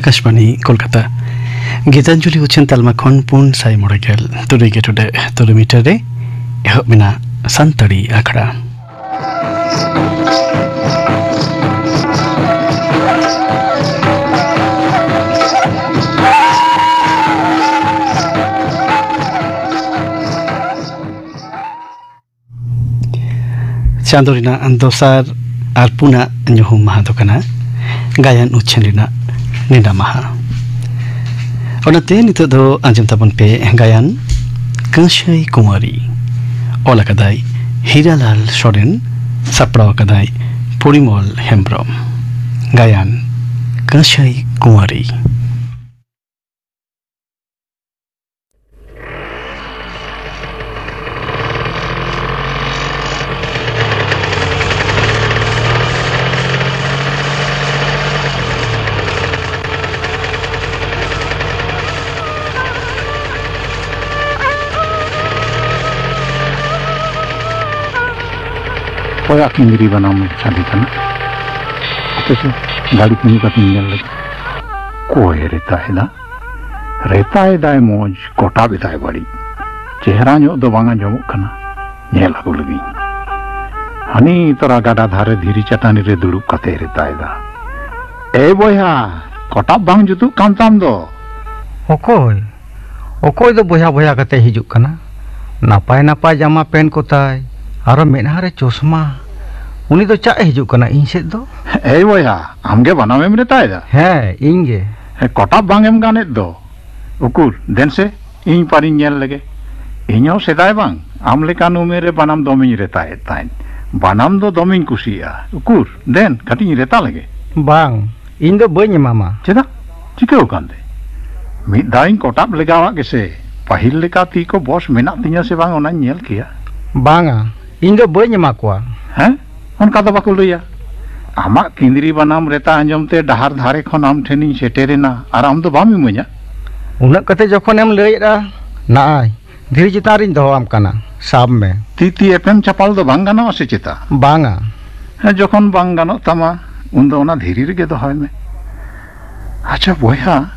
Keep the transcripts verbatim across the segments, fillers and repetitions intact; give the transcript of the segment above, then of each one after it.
ᱟᱠᱟᱥᱵᱟᱱᱤ ᱠᱳᱞᱠᱟᱛᱟ᱾ ᱜᱤᱛᱟᱧᱡᱚᱞᱤ ᱩᱪᱷᱟᱹᱱ ᱛᱟᱞᱢᱟ ᱠᱷᱚᱱ ᱯᱩᱱ ᱥᱟᱭ ᱢᱚᱬᱮ ᱜᱮᱞ ᱛᱩᱨᱩᱭ ᱜᱮ ᱴᱩᱰᱟᱹᱜ ᱛᱩᱨᱩᱭ ᱢᱤᱴᱟᱨ ᱨᱮ ᱮᱦᱚᱵ ᱢᱮᱱᱟᱜ ᱥᱟᱱᱛᱟᱲᱤ ᱟᱠᱷᱲᱟ᱾ ᱪᱟᱸᱫᱚ ᱨᱮᱱᱟᱜ ᱫᱚᱥᱟᱨ ᱟᱨ ᱯᱩᱱᱟᱜ ᱧᱩᱦᱩᱢ ᱢᱟᱦᱟ ᱫᱚ ᱠᱟᱱᱟ ᱜᱟᱭᱟᱱ ᱩᱪᱷᱟᱹᱱ ᱨᱮᱱᱟᱜ ᱱᱮᱰᱟ ᱢᱟᱦᱟ᱾ ᱚᱱᱟᱛᱮ ᱱᱤᱛᱚᱜ ᱫᱚ ᱟᱸᱡᱚᱢ ᱛᱟᱵᱚᱱ ᱯᱮ ᱜᱟᱭᱟᱱ ᱠᱟᱹᱥᱟᱹᱭ ᱠᱩᱢᱟᱨᱤ᱾ ᱚᱞ ᱟᱠᱟᱫᱟᱭ ᱦᱤᱨᱟᱞᱟᱞ ᱥᱚᱨᱮᱱ, ᱥᱟᱯᱲᱟᱣ ᱟᱠᱟᱫᱟᱭ ᱯᱚᱨᱤᱢᱚᱞ ᱦᱮᱢᱵᱽᱨᱚᱢ᱾ ᱜᱟᱭᱟᱱ ᱠᱟᱹᱥᱟᱹᱭ ᱠᱩᱢᱟᱨᱤ᱾ ᱚᱠᱚᱭᱟᱜ ᱠᱤᱱᱫᱽᱨᱤ ᱵᱟᱱᱟᱢ ᱥᱟᱰᱮ ᱠᱟᱱᱟ? ᱦᱟᱯᱮ ᱥᱮ, ᱜᱟᱹᱰᱤ ᱛᱤᱸᱜᱩ ᱠᱟᱛᱮᱧ ᱧᱮᱞ ᱞᱮᱜᱮ᱾ ᱚᱠᱚᱭᱮ ᱨᱮᱛᱟᱭᱮᱫᱟ? ᱨᱮᱛᱟᱭᱮᱫᱟᱭ ᱢᱚᱡᱽ, ᱠᱚᱴᱟᱵ ᱮᱫᱟᱭ ᱵᱟᱹᱲᱤᱡ᱾ ᱪᱮᱦᱨᱟ ᱧᱚᱜ ᱫᱚ ᱵᱟᱝ ᱟᱸᱡᱚᱢᱚᱜ ᱠᱟᱱᱟ᱾ ᱧᱮᱞ ᱟᱹᱜᱩ ᱞᱮᱜᱤᱧ᱾ ᱦᱟᱹᱱᱤ ᱛᱚᱨᱟ ᱜᱟᱰᱟ ᱫᱷᱟᱨᱮ ᱫᱷᱤᱨᱤ ᱪᱟᱹᱴᱟᱹᱱᱤ ᱨᱮ ᱫᱩᱲᱩᱵ ᱠᱟᱛᱮᱭ ᱨᱮᱛᱟᱭᱮᱫᱟ᱾ ᱮᱭ ᱵᱚᱭᱦᱟ, ᱠᱚᱴᱟᱵ ᱵᱟᱝ ᱡᱩᱛᱩᱜ ᱠᱟᱱ ᱛᱟᱢ ᱫᱚ᱾ ᱚᱠᱚᱭ? ᱚᱠᱚᱭ ᱫᱚ ᱵᱚᱭᱦᱟ ᱵᱚᱭᱦᱟ ᱠᱟᱛᱮ ᱦᱤᱡᱩᱜ ᱠᱟᱱᱟ? ᱱᱟᱯᱟᱭ ᱱᱟᱯᱟᱭ ᱡᱟᱢᱟ ᱯᱮᱱᱴ ᱠᱚ ᱛᱟᱭ, ᱟᱨᱚ ᱢᱮᱫᱦᱟ ᱨᱮ ᱪᱚᱥᱢᱟ᱾ ᱩᱱᱤ ᱫᱚ ᱪᱟᱜ ᱮ ᱦᱤᱡᱩᱜ ᱠᱟᱱᱟ ᱤᱧ ᱥᱮᱫ ᱫᱚ? ᱮᱭ ᱵᱚᱭᱦᱟ, ᱟᱢ ᱜᱮ ᱵᱟᱱᱟᱢ ᱮᱢ ᱨᱮᱛᱟᱭᱮᱫᱟ? ᱦᱮᱸ, ᱤᱧ ᱜᱮ᱾ ᱦᱮᱸ, ᱠᱚᱴᱟᱵ ᱵᱟᱝ ᱮᱢ ᱜᱟᱱᱮᱫ ᱫᱚ᱾ ᱩᱠᱩᱨ, ᱫᱮᱱ ᱥᱮ, ᱤᱧ ᱯᱟᱨᱤᱧ ᱧᱮᱞ ᱞᱮᱜᱮ᱾ ᱤᱧ ᱦᱚᱸ ᱥᱮᱫᱟᱭ ᱵᱟᱝ ᱟᱢ ᱞᱮᱠᱟᱱ ᱩᱢᱮᱨ ᱨᱮ ᱵᱟᱱᱟᱢ ᱫᱚᱢᱮᱧ ᱨᱮᱛᱟᱭᱮᱫ ᱛᱟᱦᱮᱸᱫ᱾ ᱵᱟᱱᱟᱢ ᱫᱚ ᱫᱚᱢᱮᱧ ᱠᱩᱥᱤᱭᱟᱜᱼᱟ᱾ ᱩᱠᱩᱨ, ᱫᱮᱱ, ᱠᱟᱹᱴᱤᱡ ᱤᱧ ᱨᱮᱛᱟ ᱞᱮᱜᱮ᱾ ᱵᱟᱝ, ᱤᱧ ᱫᱚ ᱵᱟᱹᱧ ᱮᱢᱟᱢᱟ᱾ ᱪᱮᱫᱟᱜ? ᱪᱤᱠᱟᱹᱣ ᱠᱟᱱᱛᱮ? ᱢᱤᱫ ᱫᱷᱟᱣ ᱤᱧ ᱠᱚᱴᱟᱵ ᱞᱮᱜᱟᱣᱟᱜ ᱜᱮᱥᱮ, ᱯᱟᱹᱦᱤᱞ ᱞᱮᱠᱟ ᱛᱤ ᱠᱚ ᱵᱚᱥ ᱢᱮᱱᱟᱜ ᱛᱤᱧᱟ ᱥᱮ ᱵᱟᱝ ᱚᱱᱟᱧ ᱧᱮᱞ ᱠᱮᱭᱟ᱾ ᱵᱟᱝᱟ, ᱤᱧ ᱫᱚ ᱵᱟᱹᱧ ᱮᱢᱟ ᱠᱚᱣᱟ᱾ ᱦᱮᱸ? ᱚᱱᱠᱟ ᱫᱚ ᱵᱟᱠᱚ ᱞᱟᱹᱭᱟ᱾ ᱟᱢᱟᱜ ᱠᱤᱸᱫᱽᱨᱤ ᱵᱟᱱᱟᱢ ᱨᱮᱛᱟ ᱟᱸᱡᱚᱢ ᱛᱮ ᱰᱟᱦᱟᱨ ᱫᱷᱟᱨᱮ ᱠᱷᱚᱱ ᱟᱢ ᱴᱷᱮᱱᱤᱧ ᱥᱮᱴᱮᱨᱮᱱᱟ ᱟᱨ ᱟᱢ ᱫᱚ ᱵᱟᱢ ᱤᱢᱟᱹᱧᱟ᱾ ᱩᱱᱟᱹᱜ ᱠᱟᱛᱮ ᱡᱚᱠᱷᱚᱱᱮᱢ ᱞᱟᱹᱭᱮᱫᱼᱟ, ᱱᱟᱜᱼᱟᱭ, ᱫᱷᱤᱨᱤ ᱪᱮᱛᱟᱱ ᱨᱤᱧ ᱫᱚᱦᱚᱣᱟᱢ ᱠᱟᱱᱟ, ᱥᱟᱵ ᱢᱮ᱾ ᱛᱤ ᱛᱤ ᱮᱯᱮᱢ ᱪᱟᱯᱟᱞ ᱫᱚ ᱵᱟᱝ ᱜᱟᱱᱚᱜᱼᱟ ᱥᱮ ᱪᱮᱛᱟ? ᱵᱟᱝᱟ᱾ ᱦᱮᱸ, ᱡᱚᱠᱷᱚᱱ ᱵᱟᱝ ᱜᱟᱱᱚᱜ ᱛᱟᱢᱟ, ᱩᱱᱫᱚ ᱚᱱᱟ ᱫᱷᱤᱨᱤ ᱨᱮᱜᱮ ᱫᱚᱦᱚᱭ ᱢᱮ᱾ ᱟᱪᱪᱷᱟ ᱵᱚᱭᱦᱟ,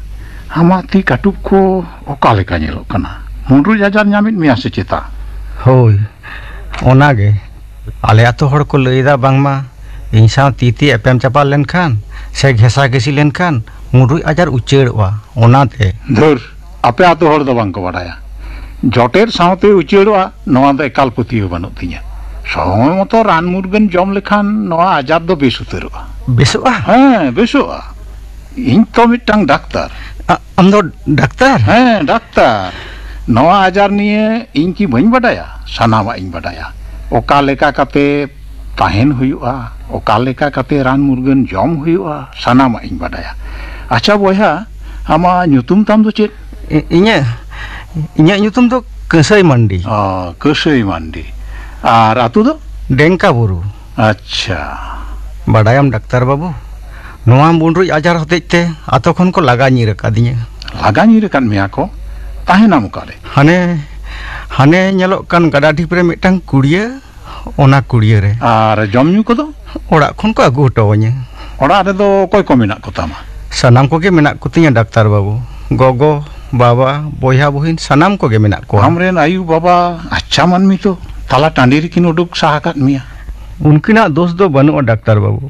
ᱟᱢᱟᱜ ᱛᱤ ᱠᱟᱹᱴᱩᱵ ᱠᱚ ᱚᱠᱟ ᱞᱮᱠᱟ ᱧᱮᱞᱚᱜ ᱠᱟᱱᱟ? ᱢᱩᱸᱰᱨᱩᱡ ᱟᱡᱟᱨ ᱧᱟᱢᱮᱫ ᱢᱮᱭᱟ ᱥᱮ ᱪᱮᱛᱟ? ᱦᱳᱭ, ᱚᱱᱟᱜᱮ᱾ ᱟᱞᱮ ᱟᱛᱳ ᱦᱚᱲ ᱠᱚ ᱞᱟᱹᱭᱫᱟ ᱵᱟᱝᱢᱟ ᱤᱧ ᱥᱟᱶ ᱛᱤ ᱛᱤ ᱮᱯᱮᱢ ᱪᱟᱯᱟᱞ ᱞᱮᱱᱠᱷᱟᱱ ᱥᱮ ᱜᱷᱮᱥᱟ ᱜᱷᱮᱥᱤ ᱞᱮᱱᱠᱷᱟᱱ ᱢᱩᱸᱰᱨᱩᱡ ᱟᱡᱟᱨ ᱩᱪᱟᱹᱲᱚᱜᱼᱟ, ᱚᱱᱟᱛᱮ᱾ ᱫᱷᱩᱨ, ᱟᱯᱮ ᱟᱛᱳ ᱦᱚᱲ ᱫᱚ ᱵᱟᱝ ᱠᱚ ᱵᱟᱰᱟᱭᱟ᱾ ᱡᱚᱴᱮᱫ ᱥᱟᱶᱛᱮ ᱩᱪᱟᱹᱲᱚᱜᱼᱟ, ᱱᱚᱣᱟ ᱫᱚ ᱮᱠᱟᱞ ᱯᱟᱹᱛᱭᱟᱹᱣ ᱵᱟᱹᱱᱩᱜ ᱛᱤᱧᱟᱹ᱾ ᱥᱚᱢᱚᱭ ᱢᱚᱛᱚ ᱨᱟᱱ ᱢᱩᱨᱜᱟᱹᱱ ᱡᱚᱢ ᱞᱮᱠᱷᱟᱱ ᱱᱚᱣᱟ ᱟᱡᱟᱨ ᱫᱚ ᱵᱮᱥ ᱩᱛᱟᱹᱨᱚᱜᱼᱟ᱾ ᱵᱮᱥᱚᱜᱼᱟ? ᱦᱮᱸ, ᱵᱮᱥᱚᱜᱼᱟ᱾ ᱤᱧ ᱛᱚ ᱢᱤᱫᱴᱟᱝ ᱰᱟᱠᱛᱟᱨ᱾ ᱟ-, ᱟᱢ ᱫᱚ ᱰᱟᱠᱛᱟᱨ? ᱦᱮᱸ, ᱰᱟᱠᱛᱟᱨ᱾ ᱱᱚᱣᱟ ᱟᱡᱟᱨ ᱱᱤᱭᱮ ᱤᱧ ᱠᱤ ᱵᱟᱹᱧ ᱵᱟᱰᱟᱭᱟ? ᱥᱟᱱᱟᱢᱟᱜ ᱤᱧ ᱵᱟᱰᱟᱭᱟ᱾ ᱚᱠᱟ ᱞᱮᱠᱟ ᱠᱟᱛᱮ ᱛᱟᱦᱮᱱ ᱦᱩᱭᱩᱜᱼᱟ, ᱚᱠᱟ ᱞᱮᱠᱟ ᱠᱟᱛᱮ ᱨᱟᱱ ᱢᱩᱨᱜᱟᱹᱱ ᱡᱚᱢ ᱦᱩᱭᱩᱜᱼᱟ, ᱥᱟᱱᱟᱢᱟᱜ ᱤᱧ ᱵᱟᱰᱟᱭᱟ᱾ ᱟᱪᱪᱷᱟ ᱵᱚᱭᱦᱟ, ᱟᱢᱟᱜ ᱧᱩᱛᱩᱢ ᱛᱟᱢ ᱫᱚ ᱪᱮᱫ? ᱤ-, ᱤᱧᱟᱹᱜ, ᱤᱧᱟᱹᱜ ᱧᱩᱛᱩᱢ ᱫᱚ ᱠᱟᱹᱥᱟᱹᱭ ᱢᱟᱱᱰᱤ᱾ ᱚ, ᱠᱟᱹᱥᱟᱹᱭ ᱢᱟᱱᱰᱤ᱾ ᱟᱨ ᱟᱹᱛᱩ ᱫᱚ? ᱰᱮᱝᱠᱟ ᱵᱩᱨᱩ᱾ ᱟᱪᱪᱷᱟ᱾ ᱵᱟᱰᱟᱭᱟᱢ ᱰᱟᱠᱛᱟᱨ ᱵᱟᱹᱵᱩ, ᱱᱚᱣᱟ ᱢᱩᱸᱰᱨᱩᱡ ᱟᱡᱟᱨ ᱦᱚᱛᱮᱡ ᱛᱮ ᱟᱛᱳ ᱠᱷᱚᱱ ᱠᱚ ᱞᱟᱜᱟ ᱧᱤᱨ ᱟᱠᱟᱫᱤᱧᱟ᱾ ᱞᱟᱜᱟ ᱧᱤᱨ ᱟᱠᱟᱫ ᱢᱮᱭᱟ ᱠᱚ? ᱛᱟᱦᱮᱱᱟᱢ ᱚᱠᱟᱨᱮ? ᱦᱟᱱᱮ, ᱦᱟᱱᱮ ᱧᱮᱞᱚᱜ ᱠᱟᱱ ᱜᱟᱰᱟ ᱰᱷᱤᱯ ᱨᱮ ᱢᱤᱫᱴᱟᱝ ᱠᱩᱲᱤᱭᱟᱹ, ᱚᱱᱟ ᱠᱩᱲᱤᱭᱟᱹ ᱨᱮ᱾ ᱟᱨ ᱡᱚᱢ ᱧᱩ ᱠᱚᱫᱚ? ᱚᱲᱟᱜ ᱠᱷᱚᱱ ᱠᱚ ᱟᱹᱜᱩ ᱦᱚᱴᱚ ᱟᱹᱧᱟ᱾ ᱚᱲᱟᱜ ᱨᱮᱫᱚ ᱚᱠᱚᱭ ᱠᱚ ᱢᱮᱱᱟᱜ ᱠᱚ ᱛᱟᱢᱟ? ᱥᱟᱱᱟᱢ ᱠᱚᱜᱮ ᱢᱮᱱᱟᱜ ᱠᱚᱛᱤᱧᱟ ᱰᱟᱠᱛᱟᱨ ᱵᱟᱹᱵᱩ᱾ ᱜᱚᱜᱚ, ᱵᱟᱵᱟ, ᱵᱚᱭᱦᱟ, ᱵᱩᱦᱤᱱ ᱥᱟᱱᱟᱢ ᱠᱚᱜᱮ ᱢᱮᱱᱟᱜ ᱠᱚᱣᱟ᱾ ᱟᱢᱨᱮᱱ ᱟᱭᱩ ᱵᱟᱵᱟ ᱟᱪᱪᱷᱟ ᱢᱟᱹᱱᱢᱤ ᱛᱚ, ᱛᱟᱞᱟ ᱴᱟᱺᱰᱤ ᱨᱮᱠᱤᱱ ᱩᱰᱩᱠ ᱥᱟᱦᱟ ᱠᱟᱫ ᱢᱮᱭᱟ᱾ ᱩᱱᱠᱤᱱᱟᱜ ᱫᱳᱥ ᱫᱚ ᱵᱟᱹᱱᱩᱜᱼᱟ ᱰᱟᱠᱛᱟᱨ ᱵᱟᱹᱵᱩ,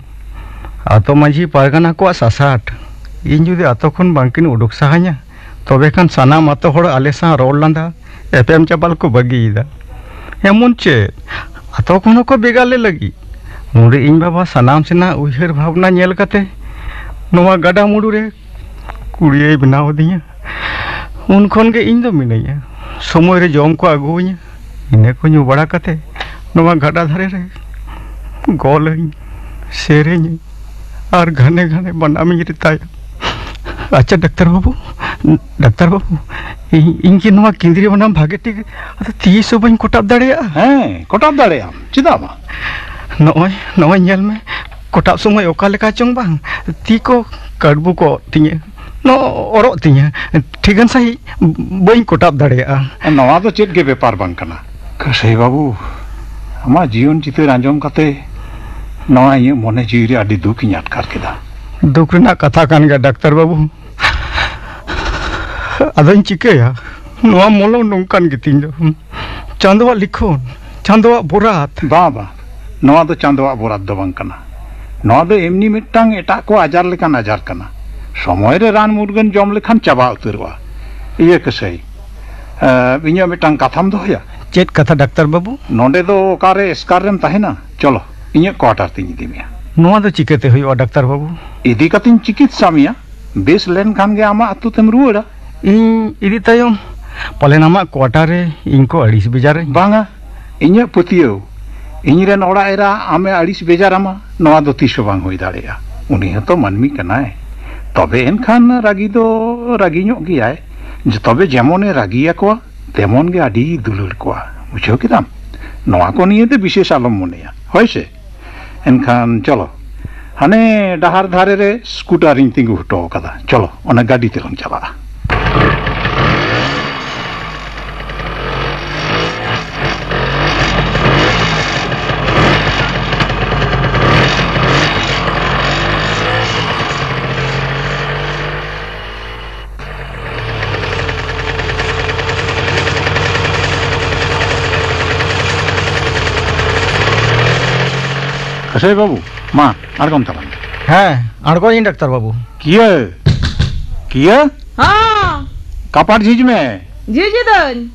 ᱟᱛᱳ ᱢᱟᱹᱡᱷᱤ ᱯᱟᱨᱜᱟᱱᱟ ᱠᱚᱣᱟᱜ ᱥᱟᱥᱟᱴ᱾ ᱤᱧ ᱡᱩᱫᱤ ᱟᱛᱳ ᱠᱷᱚᱱ ᱵᱟᱝᱠᱤᱱ ᱩᱰᱩᱠ ᱥᱟᱦᱟᱧᱟ, ᱛᱚᱵᱮ ᱠᱷᱟᱱ ᱥᱟᱱᱟᱢ ᱟᱛᱳ ᱦᱚᱲ ᱟᱞᱮ ᱥᱟᱶ ᱨᱚᱲ ᱞᱟᱸᱫᱟ, ᱮᱯᱮᱢ ᱪᱟᱯᱟᱞ ᱠᱚ ᱵᱟᱹᱜᱤᱭᱮᱫᱟ᱾ ᱮᱢᱚᱱ ᱪᱮᱫ, ᱟᱛᱳ ᱠᱷᱚᱱ ᱦᱚᱸᱠᱚ ᱵᱷᱮᱜᱟᱨ ᱞᱮ ᱞᱟᱹᱜᱤᱫ᱾ ᱱᱚᱰᱮ ᱤᱧ ᱵᱟᱵᱟ ᱥᱟᱱᱟᱢ ᱥᱮᱱᱟᱜ ᱩᱭᱦᱟᱹᱨ ᱵᱷᱟᱵᱽᱱᱟ ᱧᱮᱞ ᱠᱟᱛᱮ ᱱᱚᱣᱟ ᱜᱟᱰᱟ ᱢᱩᱰᱩ ᱨᱮ ᱠᱩᱲᱤᱭᱟᱹᱭ ᱵᱮᱱᱟᱣ ᱟᱹᱫᱤᱧᱟ᱾ ᱩᱱ ᱠᱷᱚᱱ ᱜᱮ ᱤᱧ ᱫᱚ ᱢᱤᱱᱟᱹᱧᱟ᱾ ᱥᱚᱢᱚᱭ ᱨᱮ ᱡᱚᱢ ᱠᱚ ᱟᱹᱜᱩᱣᱟᱹᱧᱟ, ᱤᱱᱟᱹ ᱠᱚ ᱧᱩ ᱵᱟᱲᱟ ᱠᱟᱛᱮ ᱱᱚᱣᱟ ᱜᱟᱰᱟ ᱫᱷᱟᱨᱮ ᱨᱮ ᱜᱚᱞᱟᱹᱧ, ᱥᱮᱨᱮᱧᱟᱹᱧ ᱟᱨ ᱜᱷᱟᱱᱮ ᱜᱷᱟᱱᱮ ᱵᱟᱱᱟᱢᱤᱧ ᱨᱮᱛᱟᱭᱟ᱾ ᱟᱪᱪᱷᱟ ᱰᱟᱠᱛᱟᱨ ᱵᱟᱹᱵᱩ, ᱰᱟᱠᱛᱟᱨ ᱵᱟᱹᱵᱩ, ᱤᱧ, ᱤᱧ ᱠᱤ ᱱᱚᱣᱟ ᱠᱮᱸᱫᱽᱨᱤᱭᱟᱹ ᱵᱟᱱᱟᱢ ᱵᱷᱟᱜᱮ ᱴᱷᱤᱠ ᱟᱫᱚ ᱛᱤᱥ ᱦᱚᱸ ᱵᱟᱹᱧ ᱠᱚᱴᱟᱵ ᱫᱟᱲᱮᱭᱟᱜᱼᱟ? ᱦᱮᱸ, ᱠᱚᱴᱟᱵ ᱫᱟᱲᱮᱭᱟᱜ ᱟᱢ, ᱪᱮᱫᱟᱜ ᱵᱟᱝ? ᱱᱚᱜᱼᱚᱭ, ᱱᱚᱜᱼᱚᱭ ᱧᱮᱞ ᱢᱮ, ᱠᱚᱴᱟᱵ ᱥᱚᱢᱚᱭ ᱚᱠᱟ ᱞᱮᱠᱟ ᱪᱚᱝ ᱵᱟᱝ ᱛᱤ ᱠᱚ ᱠᱟᱹᱲᱵᱩ ᱠᱚᱜ ᱛᱤᱧᱟᱹ, ᱱᱚ ᱚᱨᱚᱜ ᱛᱤᱧᱟᱹ, ᱴᱷᱤᱠᱟᱹᱱ ᱥᱟᱺᱦᱤᱡ ᱵᱟᱹᱧ ᱠᱚᱴᱟᱵ ᱫᱟᱲᱮᱭᱟᱜᱼᱟ᱾ ᱱᱚᱣᱟ ᱫᱚ ᱪᱮᱫ ᱜᱮ ᱵᱮᱯᱟᱨ ᱵᱟᱝ ᱠᱟᱱᱟ᱾ ᱠᱟᱹᱥᱟᱹᱭ ᱵᱟᱹᱵᱩ, ᱟᱢᱟᱜ ᱡᱤᱭᱚᱱ ᱪᱤᱛᱟᱹᱨ ᱟᱸᱡᱚᱢ ᱠᱟᱛᱮ ᱱᱚᱣᱟ ᱤᱧᱟᱹᱜ ᱢᱚᱱᱮ ᱡᱤᱣᱤ ᱨᱮ ᱟᱹᱰᱤ ᱫᱩᱠ ᱤᱧ ᱟᱴᱠᱟᱨ ᱠᱮᱫᱟ᱾ ᱫᱩᱠ ᱨᱮᱱᱟᱜ ᱠᱟᱛᱷᱟ ᱠᱟᱱ ᱜᱮᱭᱟ, ᱰᱟᱠᱛᱟᱨ ᱵᱟᱹᱵᱩ᱾ ᱟᱫᱚᱧ ᱪᱤᱠᱟᱹᱭᱟ? ᱱᱚᱣᱟ ᱢᱚᱞᱚᱝ ᱱᱚᱝᱠᱟᱱ ᱜᱮᱛᱤᱧ ᱫᱚ᱾ ᱪᱟᱸᱫᱚᱣᱟᱜ ᱞᱤᱠᱷᱚᱱ, ᱪᱟᱸᱫᱚᱣᱟᱜ ᱵᱚᱨᱟᱛ᱾ ᱵᱟᱝ, ᱵᱟᱝ, ᱱᱚᱣᱟ ᱫᱚ ᱪᱟᱸᱫᱚᱣᱟᱜ ᱵᱚᱨᱟᱛ ᱫᱚ ᱵᱟᱝ ᱠᱟᱱᱟ᱾ ᱱᱚᱣᱟ ᱫᱚ ᱮᱢᱱᱤ ᱢᱤᱫᱴᱟᱝ ᱮᱴᱟᱜ ᱠᱚ ᱟᱡᱟᱨ ᱞᱮᱠᱟᱱ ᱟᱡᱟᱨ ᱠᱟᱱᱟ᱾ ᱥᱚᱢᱚᱭ ᱨᱮ ᱨᱟᱱ ᱢᱩᱨᱜᱟᱹᱱ ᱡᱚᱢ ᱞᱮᱠᱷᱟᱱ ᱪᱟᱵᱟ ᱩᱛᱟᱹᱨᱚᱜᱼᱟ᱾ ᱤᱭᱟᱹ ᱠᱟᱹᱥᱟᱹᱭ, ᱮ, ᱤᱧᱟᱹᱜ ᱢᱤᱫᱴᱟᱝ ᱠᱟᱛᱷᱟᱢ ᱫᱚᱦᱚᱭᱟ? ᱪᱮᱫ ᱠᱟᱛᱷᱟ, ᱰᱟᱠᱛᱟᱨ ᱵᱟᱹᱵᱩ? ᱱᱚᱰᱮ ᱫᱚ ᱚᱠᱟᱨᱮ ᱮᱥᱠᱟᱨ ᱨᱮᱢ ᱛᱟᱦᱮᱱᱟ? ᱪᱚᱞᱚ, ᱤᱧᱟᱹᱜ ᱠᱳᱣᱟᱴᱟᱨ ᱛᱤᱧ ᱤᱫᱤ ᱢᱮᱭᱟ᱾ ᱱᱚᱣᱟ ᱫᱚ ᱪᱤᱠᱟᱹᱛᱮ ᱦᱩᱭᱩᱜᱼᱟ, ᱰᱟᱠᱛᱟᱨ ᱵᱟᱹᱵᱩ? ᱤᱫᱤ ᱠᱟᱛᱮᱧ ᱪᱤᱠᱤᱛᱥᱟ ᱢᱮᱭᱟ᱾ ᱵᱮᱥ ᱞᱮᱱᱠᱷᱟᱱ ᱜᱮ ᱟᱢᱟᱜ ᱟᱹᱛᱩ ᱛᱮᱢ ᱨᱩᱣᱟᱹᱲᱟ᱾ ᱤᱧ ᱤᱫᱤ ᱛᱟᱭᱚᱢ ᱯᱟᱞᱮᱱ ᱟᱢᱟᱜ ᱠᱳᱣᱟᱴᱟᱨ ᱨᱮ ᱤᱧ ᱠᱚ ᱟᱹᱲᱤᱥ ᱵᱮᱡᱟᱨᱟᱹᱧ᱾ ᱵᱟᱝᱟ, ᱤᱧᱟᱹᱜ ᱯᱟᱹᱛᱭᱟᱹᱣ, ᱤᱧᱨᱮᱱ ᱚᱲᱟᱜ ᱮᱨᱟ ᱟᱢᱮ ᱟᱹᱲᱤᱥ ᱵᱮᱡᱟᱨᱟᱢᱟ, ᱱᱚᱣᱟ ᱫᱚ ᱛᱤᱥ ᱦᱚᱸ ᱵᱟᱝ ᱦᱩᱭ ᱫᱟᱲᱮᱭᱟᱜᱼᱟ᱾ ᱩᱱᱤ ᱦᱚᱸᱛᱚ ᱢᱟᱹᱱᱢᱤ ᱠᱟᱱᱟᱭ᱾ ᱛᱚᱵᱮ ᱮᱱᱠᱷᱟᱱ ᱨᱟᱹᱜᱤ ᱫᱚ ᱨᱟᱹᱜᱤ ᱧᱚᱜ ᱜᱮᱭᱟᱭ᱾ ᱡᱮ ᱛᱚᱵᱮ ᱡᱮᱢᱚᱱᱮ ᱨᱟᱹᱜᱤᱭᱟᱠᱚᱣᱟ, ᱛᱮᱢᱚᱱ ᱜᱮ ᱟᱹᱰᱤ ᱫᱩᱞᱟᱹᱲ ᱠᱚᱣᱟ᱾ ᱵᱩᱡᱷᱟᱹᱣ ᱠᱮᱫᱟᱢ? ᱱᱚᱣᱟ ᱠᱚ ᱱᱤᱭᱮ ᱫᱚ ᱵᱤᱥᱮᱥ ᱟᱞᱚᱢ ᱢᱚᱱᱮᱭᱟ, ᱦᱳᱭ ᱥᱮ? ᱮᱱᱠᱷᱟᱱ ᱪᱚᱞᱚ, ᱦᱟᱱᱮ ᱰᱟᱦᱟᱨ ᱫᱷᱟᱨᱮ ᱨᱮ ᱥᱠᱩᱴᱟᱨᱤᱧ ᱛᱤᱸᱜᱩ ᱦᱚᱴᱚ ᱟᱠᱟᱫᱟ᱾ ᱪᱚᱞᱚ, ᱚᱱᱟ ᱜᱟᱹᱰᱤ ᱛᱮᱞᱟᱝ ᱪᱟᱞᱟᱜᱼᱟ᱾ ᱠᱟᱹᱥᱟᱹᱭ ᱵᱟᱹᱵᱩ, ᱢᱟ, ᱟᱬᱜᱚᱱ ᱛᱟᱞᱟᱝ ᱢᱮ᱾ ᱦᱮᱸ, ᱟᱬᱜᱚᱭᱤᱧ, ᱰᱟᱠᱛᱟᱨ ᱵᱟᱹᱵᱩ᱾ ᱠᱤᱭᱟᱹ? ᱠᱤᱭᱟᱹ? ᱦᱚᱸ᱾ ᱠᱟᱯᱟᱴ ᱡᱷᱤᱡ ᱢᱮ᱾ ᱡᱷᱤᱡ ᱮᱫᱟᱹᱧ᱾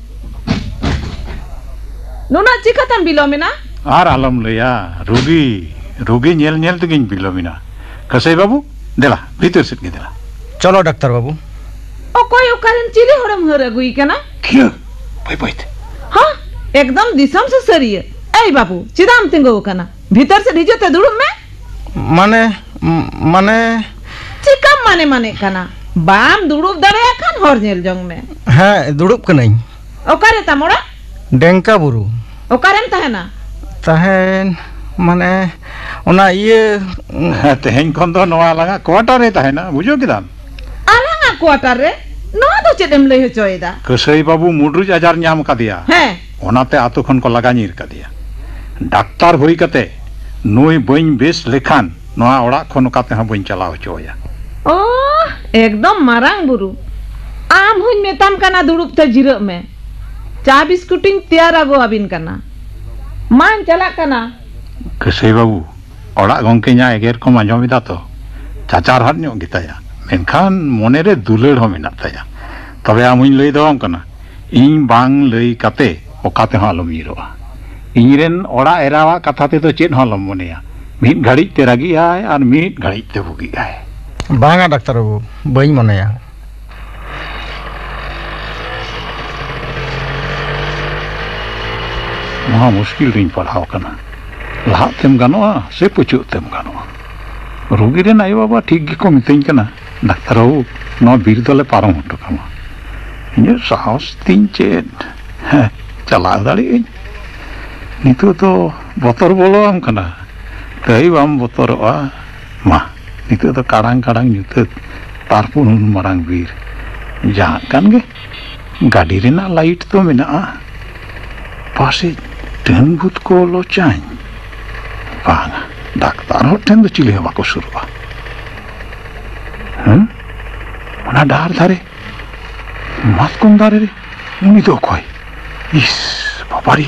ᱱᱩᱱᱟᱹᱜ ᱪᱤᱠᱟᱹᱛᱮᱢ ᱵᱤᱞᱚᱢ ᱮᱱᱟ? ᱟᱨ ᱟᱞᱚᱢ ᱞᱟᱹᱭᱟ, ᱨᱩᱜᱤ, ᱨᱩᱜᱤ ᱧᱮᱞ ᱧᱮᱞ ᱛᱮᱜᱮᱧ ᱵᱤᱞᱚᱢ ᱮᱱᱟ᱾ ᱠᱟᱹᱥᱟᱹᱭ ᱵᱟᱹᱵᱩ, ᱫᱮᱞᱟ, ᱵᱷᱤᱛᱟᱹᱨ ᱥᱮᱫ ᱜᱮ ᱫᱮᱞᱟ᱾ ᱪᱚᱞᱚ, ᱰᱟᱠᱛᱟᱨ ᱵᱟᱹᱵᱩ᱾ ᱚᱠᱚᱭ ᱚᱠᱟᱨᱮᱱ ᱪᱤᱞᱤ ᱦᱚᱲᱮᱢ ᱦᱟᱹᱨ ᱟᱹᱜᱩᱭ ᱠᱟᱱᱟ? ᱠᱤᱭᱟᱹ? ᱵᱟᱹᱭ ᱵᱟᱹᱭ ᱛᱮ᱾ ᱦᱚᱸ, ᱮᱠᱫᱚᱢ ᱫᱤᱥᱚᱢ ᱥᱩᱥᱟᱹᱨᱤᱭᱟᱹ᱾ ᱮᱭ ᱵᱟᱹᱵᱩ, ᱪᱮᱫᱟᱜ ᱮᱢ ᱛᱤᱸᱜᱩ ᱟᱠᱟᱱᱟ? ᱵᱷᱤᱛᱟᱹᱨ ᱥᱮᱫ ᱦᱤᱡᱩᱜ ᱛᱮ ᱫᱩᱲᱩᱵ ᱢᱮ᱾ ᱢᱟᱱᱮ, ᱢᱟᱱᱮ᱾ ᱪᱤᱠᱟᱹᱢ ᱢᱟᱱᱮ ᱢᱟᱱᱮᱜ ᱠᱟᱱᱟ? ᱵᱟᱢ ᱫᱩᱲᱩᱵ ᱫᱟᱲᱮᱭᱟᱜ ᱠᱷᱟᱱ ᱦᱚᱨ ᱧᱮᱞ ᱡᱚᱝ ᱢᱮ᱾ ᱦᱮᱸ, ᱫᱩᱲᱩᱵ ᱠᱟᱹᱱᱟᱹᱧ᱾ ᱚᱠᱟᱨᱮ ᱛᱟᱢ ᱚᱲᱟᱜ? ᱰᱮᱝᱠᱟ ᱵᱩᱨᱩ᱾ ᱚᱠᱟᱨᱮᱢ ᱛᱟᱦᱮᱱᱟ? ᱛᱟᱦᱮᱱ, ᱢᱟᱱᱮ, ᱚᱱᱟ ᱤᱭᱟᱹ᱾ ᱦᱮᱸ, ᱛᱮᱦᱮᱧ ᱠᱷᱚᱱ ᱫᱚ ᱱᱚᱣᱟ ᱟᱞᱟᱝᱟᱜ ᱠᱳᱣᱟᱴᱟᱨ ᱨᱮ ᱛᱟᱦᱮᱱᱟ, ᱵᱩᱡᱷᱟᱹᱣ ᱠᱮᱫᱟᱢ? ᱟᱞᱟᱝᱟᱜ ᱠᱳᱣᱟᱴᱟᱨ ᱨᱮ? ᱱᱚᱣᱟ ᱫᱚ ᱪᱮᱫ ᱮᱢ ᱞᱟᱹᱭ ᱦᱚᱪᱚᱭᱮᱫᱟ? ᱠᱟᱹᱥᱟᱹᱭ ᱵᱟᱹᱵᱩ ᱢᱩᱰᱨᱩᱡ ᱟᱡᱟᱨ ᱧᱟᱢ ᱠᱟᱫᱮᱭᱟ᱾ ᱦᱮᱸ᱾ ᱚᱱᱟᱛᱮ ᱟᱛᱳ ᱠᱷᱚᱱ ᱠᱚ ᱞᱟᱜᱟ ᱧᱤᱨ ᱠᱟᱫᱮᱭᱟ᱾ ᱰᱟᱠᱛᱟᱨ ᱦᱩᱭ ᱠᱟᱛᱮ ᱱᱩᱭ ᱵᱟᱹᱧ ᱵᱮᱥ ᱞᱮᱠᱷᱟᱱ ᱱᱚᱣᱟ ᱚᱲᱟᱜ ᱠᱷᱚᱱ ᱚᱠᱟ ᱛᱮᱦᱚᱸ ᱵᱟᱹᱧ ᱪᱟᱞᱟᱣ ᱦᱚᱪᱚ ᱟᱭᱟ᱾ ᱳ, ᱮᱠᱫᱚᱢ ᱢᱟᱨᱟᱝ ᱵᱩᱨᱩ᱾ ᱟᱢ ᱦᱚᱸᱧ ᱢᱮᱛᱟᱢ ᱠᱟᱱᱟ, ᱫᱩᱲᱩᱵ ᱛᱮ ᱡᱤᱨᱟᱹᱜ ᱢᱮ᱾ ᱪᱟ ᱵᱤᱥᱠᱩᱴᱤᱧ ᱛᱮᱭᱟᱨ ᱟᱹᱜᱩ ᱟᱹᱵᱤᱱ ᱠᱟᱱᱟ᱾ ᱢᱟᱧ ᱪᱟᱞᱟᱜ ᱠᱟᱱᱟ᱾ ᱠᱟᱹᱥᱟᱹᱭ ᱵᱟᱹᱵᱩ, ᱚᱲᱟᱜ ᱜᱚᱝᱠᱮ ᱤᱧᱟᱹᱜ ᱮᱜᱮᱨ ᱠᱚᱢ ᱟᱸᱡᱚᱢ ᱮᱫᱟ ᱛᱚ? ᱪᱟᱪᱟᱨᱦᱟᱫ ᱧᱚᱜ ᱜᱮᱛᱟᱭᱟ, ᱢᱮᱱᱠᱷᱟᱱ ᱢᱚᱱᱮᱨᱮ ᱫᱩᱞᱟᱹᱲ ᱦᱚᱸ ᱢᱮᱱᱟᱜ ᱛᱟᱭᱟ᱾ ᱛᱚᱵᱮ ᱟᱢ ᱦᱚᱸᱧ ᱞᱟᱹᱭ ᱫᱚᱦᱚᱣᱟᱢ ᱠᱟᱱᱟ, ᱤᱧ ᱵᱟᱝ ᱞᱟᱹᱭ ᱠᱟᱛᱮ ᱚᱠᱟ ᱛᱮᱦᱚᱸ ᱟᱞᱚᱢ ᱧᱤᱨᱚᱜᱼᱟ᱾ ᱤᱧᱨᱮᱱ ᱚᱲᱟᱜ ᱮᱨᱟᱣᱟᱜ ᱠᱟᱛᱷᱟ ᱛᱮᱫᱚ ᱪᱮᱫ ᱦᱚᱸ ᱟᱞᱚᱢ ᱢᱚᱱᱮᱭᱟ᱾ ᱢᱤᱫ ᱜᱷᱟᱹᱲᱤᱡ ᱛᱮ ᱨᱟᱹᱜᱤᱜ ᱟᱭ ᱟᱨ ᱢᱤᱫ ᱜᱷᱟᱹᱲᱤᱡ ᱛᱮ ᱵᱩᱜᱤᱜ ᱟᱭ᱾ ᱵᱟᱝᱟ ᱰᱟᱠᱛᱟᱨ ᱵᱟᱹᱵᱩ, ᱵᱟᱹᱧ ᱢᱚᱱᱮᱭᱟ᱾ ᱢᱚᱦᱟ ᱢᱩᱥᱠᱤᱞ ᱨᱤᱧ ᱯᱟᱲᱟᱣ ᱟᱠᱟᱱᱟ᱾ ᱞᱟᱦᱟᱜ ᱛᱮᱢ ᱜᱟᱱᱚᱜᱼᱟ ᱥᱮ ᱯᱟᱹᱪᱟᱹᱜ ᱛᱮᱢ ᱜᱟᱱᱚᱜᱼᱟ? ᱨᱩᱜᱤ ᱨᱮᱱ ᱟᱭᱳᱼᱵᱟᱵᱟ ᱴᱷᱤᱠ ᱜᱮᱠᱚ ᱢᱤᱛᱟᱹᱧ ᱠᱟᱱᱟ, "ᱰᱟᱠᱛᱟᱨ ᱵᱟᱹᱵᱩ, ᱱᱚᱣᱟ ᱵᱤᱨ ᱫᱚᱞᱮ ᱯᱟᱨᱚᱢ ᱦᱚᱴᱚ ᱠᱟᱢᱟ᱾" ᱤᱧᱟᱹᱜ ᱥᱟᱦᱚᱥ ᱛᱤᱧ ᱪᱮᱫ? ᱦᱮᱸ, ᱪᱟᱞᱟᱣ ᱫᱟᱲᱮᱭᱟᱜ ᱟᱹᱧ᱾ ᱱᱤᱛᱚᱜ ᱫᱚ ᱵᱚᱛᱚᱨ ᱵᱚᱞᱚᱣᱟᱢ ᱠᱟᱱᱟ, ᱛᱟᱹᱭ ᱵᱟᱢ ᱵᱚᱛᱚᱨᱚᱜᱼᱟ᱾ ᱢᱟ, ᱱᱤᱛᱚᱜ ᱫᱚ ᱠᱟᱲᱟᱝ ᱠᱟᱲᱟᱝ ᱧᱩᱛᱟᱹᱛ, ᱛᱟᱨᱯᱚᱨ ᱩᱱ ᱢᱟᱨᱟᱝ ᱵᱤᱨ᱾ ᱡᱟᱦᱟᱸ ᱠᱟᱱ ᱜᱮ, ᱜᱟᱹᱰᱤ ᱨᱮᱱᱟᱜ ᱞᱟᱭᱤᱴ ᱫᱚ ᱢᱮᱱᱟᱜᱼᱟ᱾ ᱯᱟᱥᱮᱡ ᱰᱟᱹᱱ ᱵᱷᱩᱛ ᱠᱚ ᱞᱚᱪᱟᱧ? ᱵᱟᱝᱟ, ᱰᱟᱠᱛᱟᱨ ᱦᱚᱲ ᱴᱷᱮᱱ ᱫᱚ ᱪᱤᱞᱤ ᱦᱚᱸ ᱵᱟᱠᱚ ᱥᱩᱨᱩᱜᱼᱟ᱾ ᱦᱮᱸ? ᱚᱱᱟ ᱰᱟᱦᱟᱨ ᱫᱷᱟᱨᱮ ᱢᱟᱛᱠᱚᱢ ᱫᱟᱨᱮ ᱨᱮ ᱩᱱᱤ ᱫᱚ ᱚᱠᱚᱭ? ᱤᱥ, ᱵᱟᱵᱟᱨᱮ!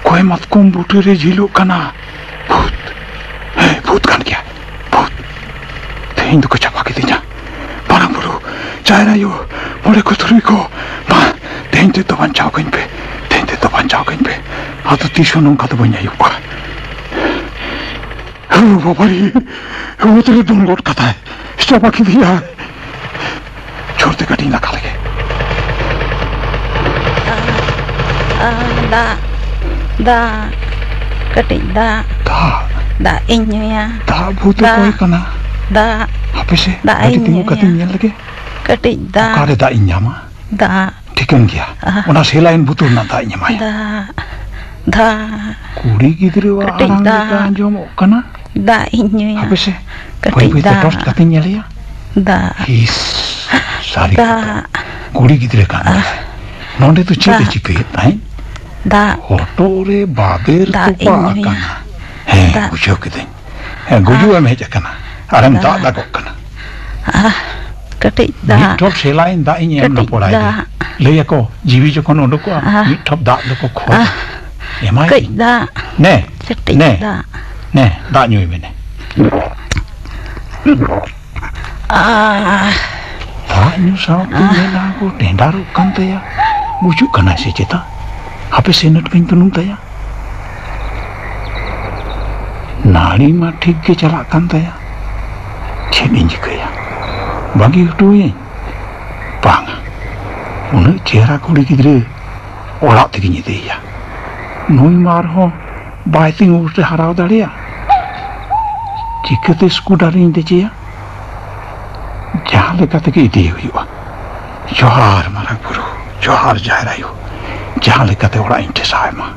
ᱚᱠᱚᱭ ᱢᱟᱛᱠᱚᱢ ᱵᱩᱴᱟᱹ ᱨᱮ ᱡᱷᱤᱞᱚᱜ ᱠᱟᱱᱟ? ᱵᱷᱩᱛ! ᱦᱮᱸ, ᱵᱷᱩᱛ ᱠᱟᱱ ᱜᱮᱭᱟ, ᱵᱷᱩᱛ! ᱛᱮᱦᱮᱧ ᱫᱚᱠᱚ ᱪᱟᱵᱟ ᱠᱤᱫᱤᱧᱟ᱾ ᱢᱟᱨᱟᱝ ᱵᱩᱨᱩ, ᱡᱟᱦᱮᱨ ᱟᱭᱳ, ᱢᱚᱬᱮ ᱠᱚ ᱛᱩᱨᱩᱭ ᱠᱚ, ᱢᱟ, ᱛᱮᱦᱮᱧ ᱛᱮᱫ ᱫᱚ ᱵᱟᱧᱪᱟᱣ ᱠᱟᱹᱧ ᱯᱮ, ᱛᱮᱦᱮᱧ ᱛᱮᱫ ᱫᱚ ᱵᱟᱧᱪᱟᱣ ᱠᱟᱹᱧ ᱯᱮ᱾ ᱟᱫᱚ ᱛᱤᱥ ᱦᱚᱸ ᱱᱚᱝᱠᱟ ᱫᱚ ᱵᱟᱹᱧ ᱟᱹᱭᱩᱵ ᱠᱚᱣᱟ᱾ ᱳ ᱵᱟᱵᱟᱨᱮ, ᱚᱛ ᱨᱮ ᱫᱚᱱ ᱜᱚᱫ ᱠᱟᱫᱟᱭ, ᱪᱟᱵᱟ ᱠᱮᱫᱮᱭᱟᱭ᱾ ᱪᱷᱚᱲ ᱛᱮ ᱠᱟᱹᱴᱤᱡ ᱞᱟᱠᱷᱟ ᱞᱮᱜᱮ᱾ ᱟ, ᱟ, ᱫᱟᱜ, ᱫᱟᱜ, ᱠᱟᱹᱴᱤᱡ ᱫᱟᱜ᱾ ᱫᱟᱜ? ᱫᱟᱜ ᱤᱧ ᱧᱩᱭᱟ᱾ ᱫᱟᱜ ᱵᱷᱩᱛ ᱫᱟᱜ, ᱚᱠᱚᱭ ᱠᱟᱱᱟ? ᱫᱟᱜ, ᱦᱟᱯᱮ ᱥᱮ, ᱫᱟᱜ ᱠᱟᱹᱴᱤᱡ ᱤᱧ ᱛᱤᱸᱜᱩ ᱧᱩᱭᱟ᱾ ᱠᱟᱛᱮᱧ ᱧᱮᱞ ᱞᱮᱜᱮ᱾ ᱠᱟᱹᱴᱤᱡ ᱫᱟᱜ᱾ ᱚᱠᱟᱨᱮ ᱫᱟᱜ ᱤᱧ ᱧᱟᱢᱟ? ᱫᱟᱜ᱾ ᱴᱷᱤᱠᱟᱹᱱ ᱜᱮᱭᱟ, ᱟ, ᱚᱱᱟ ᱥᱮᱞᱟᱭᱤᱱ ᱵᱩᱛᱩᱨ ᱨᱮᱱᱟᱜ ᱫᱟᱜ ᱤᱧ ᱮᱢᱟᱭᱟ᱾ ᱫᱟᱜ, ᱫᱟᱜ᱾ ᱠᱩᱲᱤ ᱜᱤᱫᱽᱨᱟᱹᱣᱟᱜ ᱠᱟᱹᱴᱤᱡ ᱟᱲᱟᱝ ᱞᱮᱠᱟ ᱫᱟᱜ᱾ ᱟᱸᱡᱚᱢᱚᱜ ᱠᱟᱱᱟ᱾ ᱫᱟᱜ ᱤᱧ ᱧᱩᱭᱟ᱾ ᱦᱟᱯᱮ ᱥᱮ, ᱠᱟᱹᱴᱤᱡ ᱵᱟᱹᱭ ᱵᱟᱹᱭ ᱛᱮ ᱫᱟᱜ᱾ ᱴᱚᱨᱪ ᱠᱟᱛᱮᱧ ᱧᱮᱞᱮᱭᱟ᱾ ᱫᱟᱜ᱾ ᱤᱥ, ᱥᱟᱹᱨᱤ ᱠᱟᱛᱷᱟ᱾ ᱫᱟᱜ᱾ ᱠᱩᱲᱤ ᱜᱤᱫᱽᱨᱟᱹ ᱠᱟᱱ ᱜᱮᱭᱟᱭ᱾ ᱱᱚᱸᱰᱮ ᱫᱚ ᱪᱮᱫ ᱮ ᱫᱟᱜ᱾ ᱪᱤᱠᱟᱹᱭᱮᱫ ᱛᱟᱦᱮᱸᱫ? ᱫᱟᱜ᱾ ᱦᱚᱴᱚᱜ ᱨᱮ ᱵᱟᱵᱮᱨ ᱫᱟᱜ ᱛᱚᱯᱟ ᱤᱧ ᱧᱩᱭᱟ᱾ ᱟᱠᱟᱱᱟ᱾ ᱦᱮᱸ, ᱫᱟᱜ᱾ ᱵᱩᱡᱷᱟᱹᱣ ᱠᱤᱫᱟᱹᱧ᱾ ᱦᱮᱸ, ᱜᱩᱡᱩᱜ ᱮᱢ ᱦᱮᱡ ᱟᱠᱟᱱᱟ᱾ ᱟᱨᱮᱢ ᱫᱟᱜ ᱫᱟᱜᱚᱜ ᱠᱟᱱᱟ᱾ ᱟᱦ, ᱠᱟᱹᱴᱤᱡ ᱫᱟᱜ᱾ ᱢᱤᱫ ᱴᱷᱚᱯ ᱥᱮᱞᱟᱭᱤᱱ ᱫᱟᱜ ᱤᱧ ᱮᱢ ᱠᱟᱹᱴᱤᱡ ᱱᱟᱯᱚᱲᱟᱭ ᱫᱟᱜ᱾ ᱞᱟᱹᱭ ᱟᱠᱚ, ᱡᱤᱣᱤ ᱡᱚᱠᱷᱚᱱ ᱩᱰᱩᱠᱚᱜᱼᱟ, ᱟᱦ᱾ ᱢᱤᱫ ᱴᱷᱚᱯ ᱫᱟᱜ ᱫᱚᱠᱚ ᱠᱷᱚᱡᱟ᱾ ᱟᱦ᱾ ᱮᱢᱟᱭ ᱠᱟᱹᱡ ᱢᱮ᱾ ᱫᱟᱜ᱾ ᱱᱮ, ᱠᱟᱹᱴᱤᱡ ᱱᱮ, ᱫᱟᱜ᱾ ᱱᱮ, ᱫᱟᱜ ᱧᱩᱭ ᱢᱮ, ᱱᱮ᱾ ᱟᱦ᱾ ᱫᱟᱜ ᱧᱩ ᱥᱟᱶᱛᱮ ᱟᱦ᱾ ᱢᱮᱫᱦᱟ ᱠᱚ ᱴᱮᱸᱰᱟᱨᱚᱜ ᱠᱟᱱ ᱛᱟᱭᱟ᱾ ᱜᱩᱡᱩᱜ ᱠᱟᱱᱟᱭ ᱥᱮ ᱪᱮᱛᱟ? ᱦᱟᱯᱮ ᱥᱮ ᱱᱟᱹᱴᱠᱟᱹᱧ ᱛᱩᱱᱩᱢ ᱛᱟᱭᱟ᱾ ᱱᱟᱹᱲᱤ ᱢᱟ ᱴᱷᱤᱠ ᱜᱮ ᱪᱟᱞᱟᱜ ᱠᱟᱱ ᱛᱟᱭᱟ᱾ ᱪᱮᱫ ᱤᱧ ᱪᱤᱠᱟᱹᱭᱟ? ᱵᱟᱹᱜᱤ ᱦᱚᱴᱚᱣᱟᱹᱭᱟᱹᱧ? ᱵᱟᱝᱟ, ᱩᱱᱟᱹᱜ ᱪᱮᱦᱨᱟ ᱠᱩᱲᱤ ᱜᱤᱫᱽᱨᱟᱹ ᱚᱲᱟᱜ ᱛᱮᱜᱮᱧ ᱤᱫᱤᱭᱮᱭᱟ᱾ ᱱᱩᱭ ᱢᱟ ᱟᱨᱦᱚᱸ ᱵᱟᱭ ᱛᱤᱸᱜᱩ ᱠᱟᱛᱮ ᱦᱟᱨᱟᱣ ᱫᱟᱲᱮᱭᱟᱜ᱾ ᱪᱤᱠᱟᱹᱛᱮ ᱥᱠᱩᱴᱟᱨᱤᱧ ᱫᱮᱡᱮᱭᱟ? ᱡᱟᱦᱟᱸ ᱞᱮᱠᱟ ᱛᱮᱜᱮ ᱤᱫᱤᱭᱮ ᱦᱩᱭᱩᱜᱼᱟ᱾ ᱡᱚᱦᱟᱨ ᱢᱟᱨᱟᱝ ᱵᱩᱨᱩ, ᱡᱚᱦᱟᱨ ᱡᱟᱦᱮᱨ ᱟᱭᱳ, ᱡᱟᱦᱟᱸ ᱞᱮᱠᱟᱛᱮ ᱚᱲᱟᱜ ᱤᱧ ᱴᱷᱮᱥᱟᱣ ᱮ ᱢᱟ᱾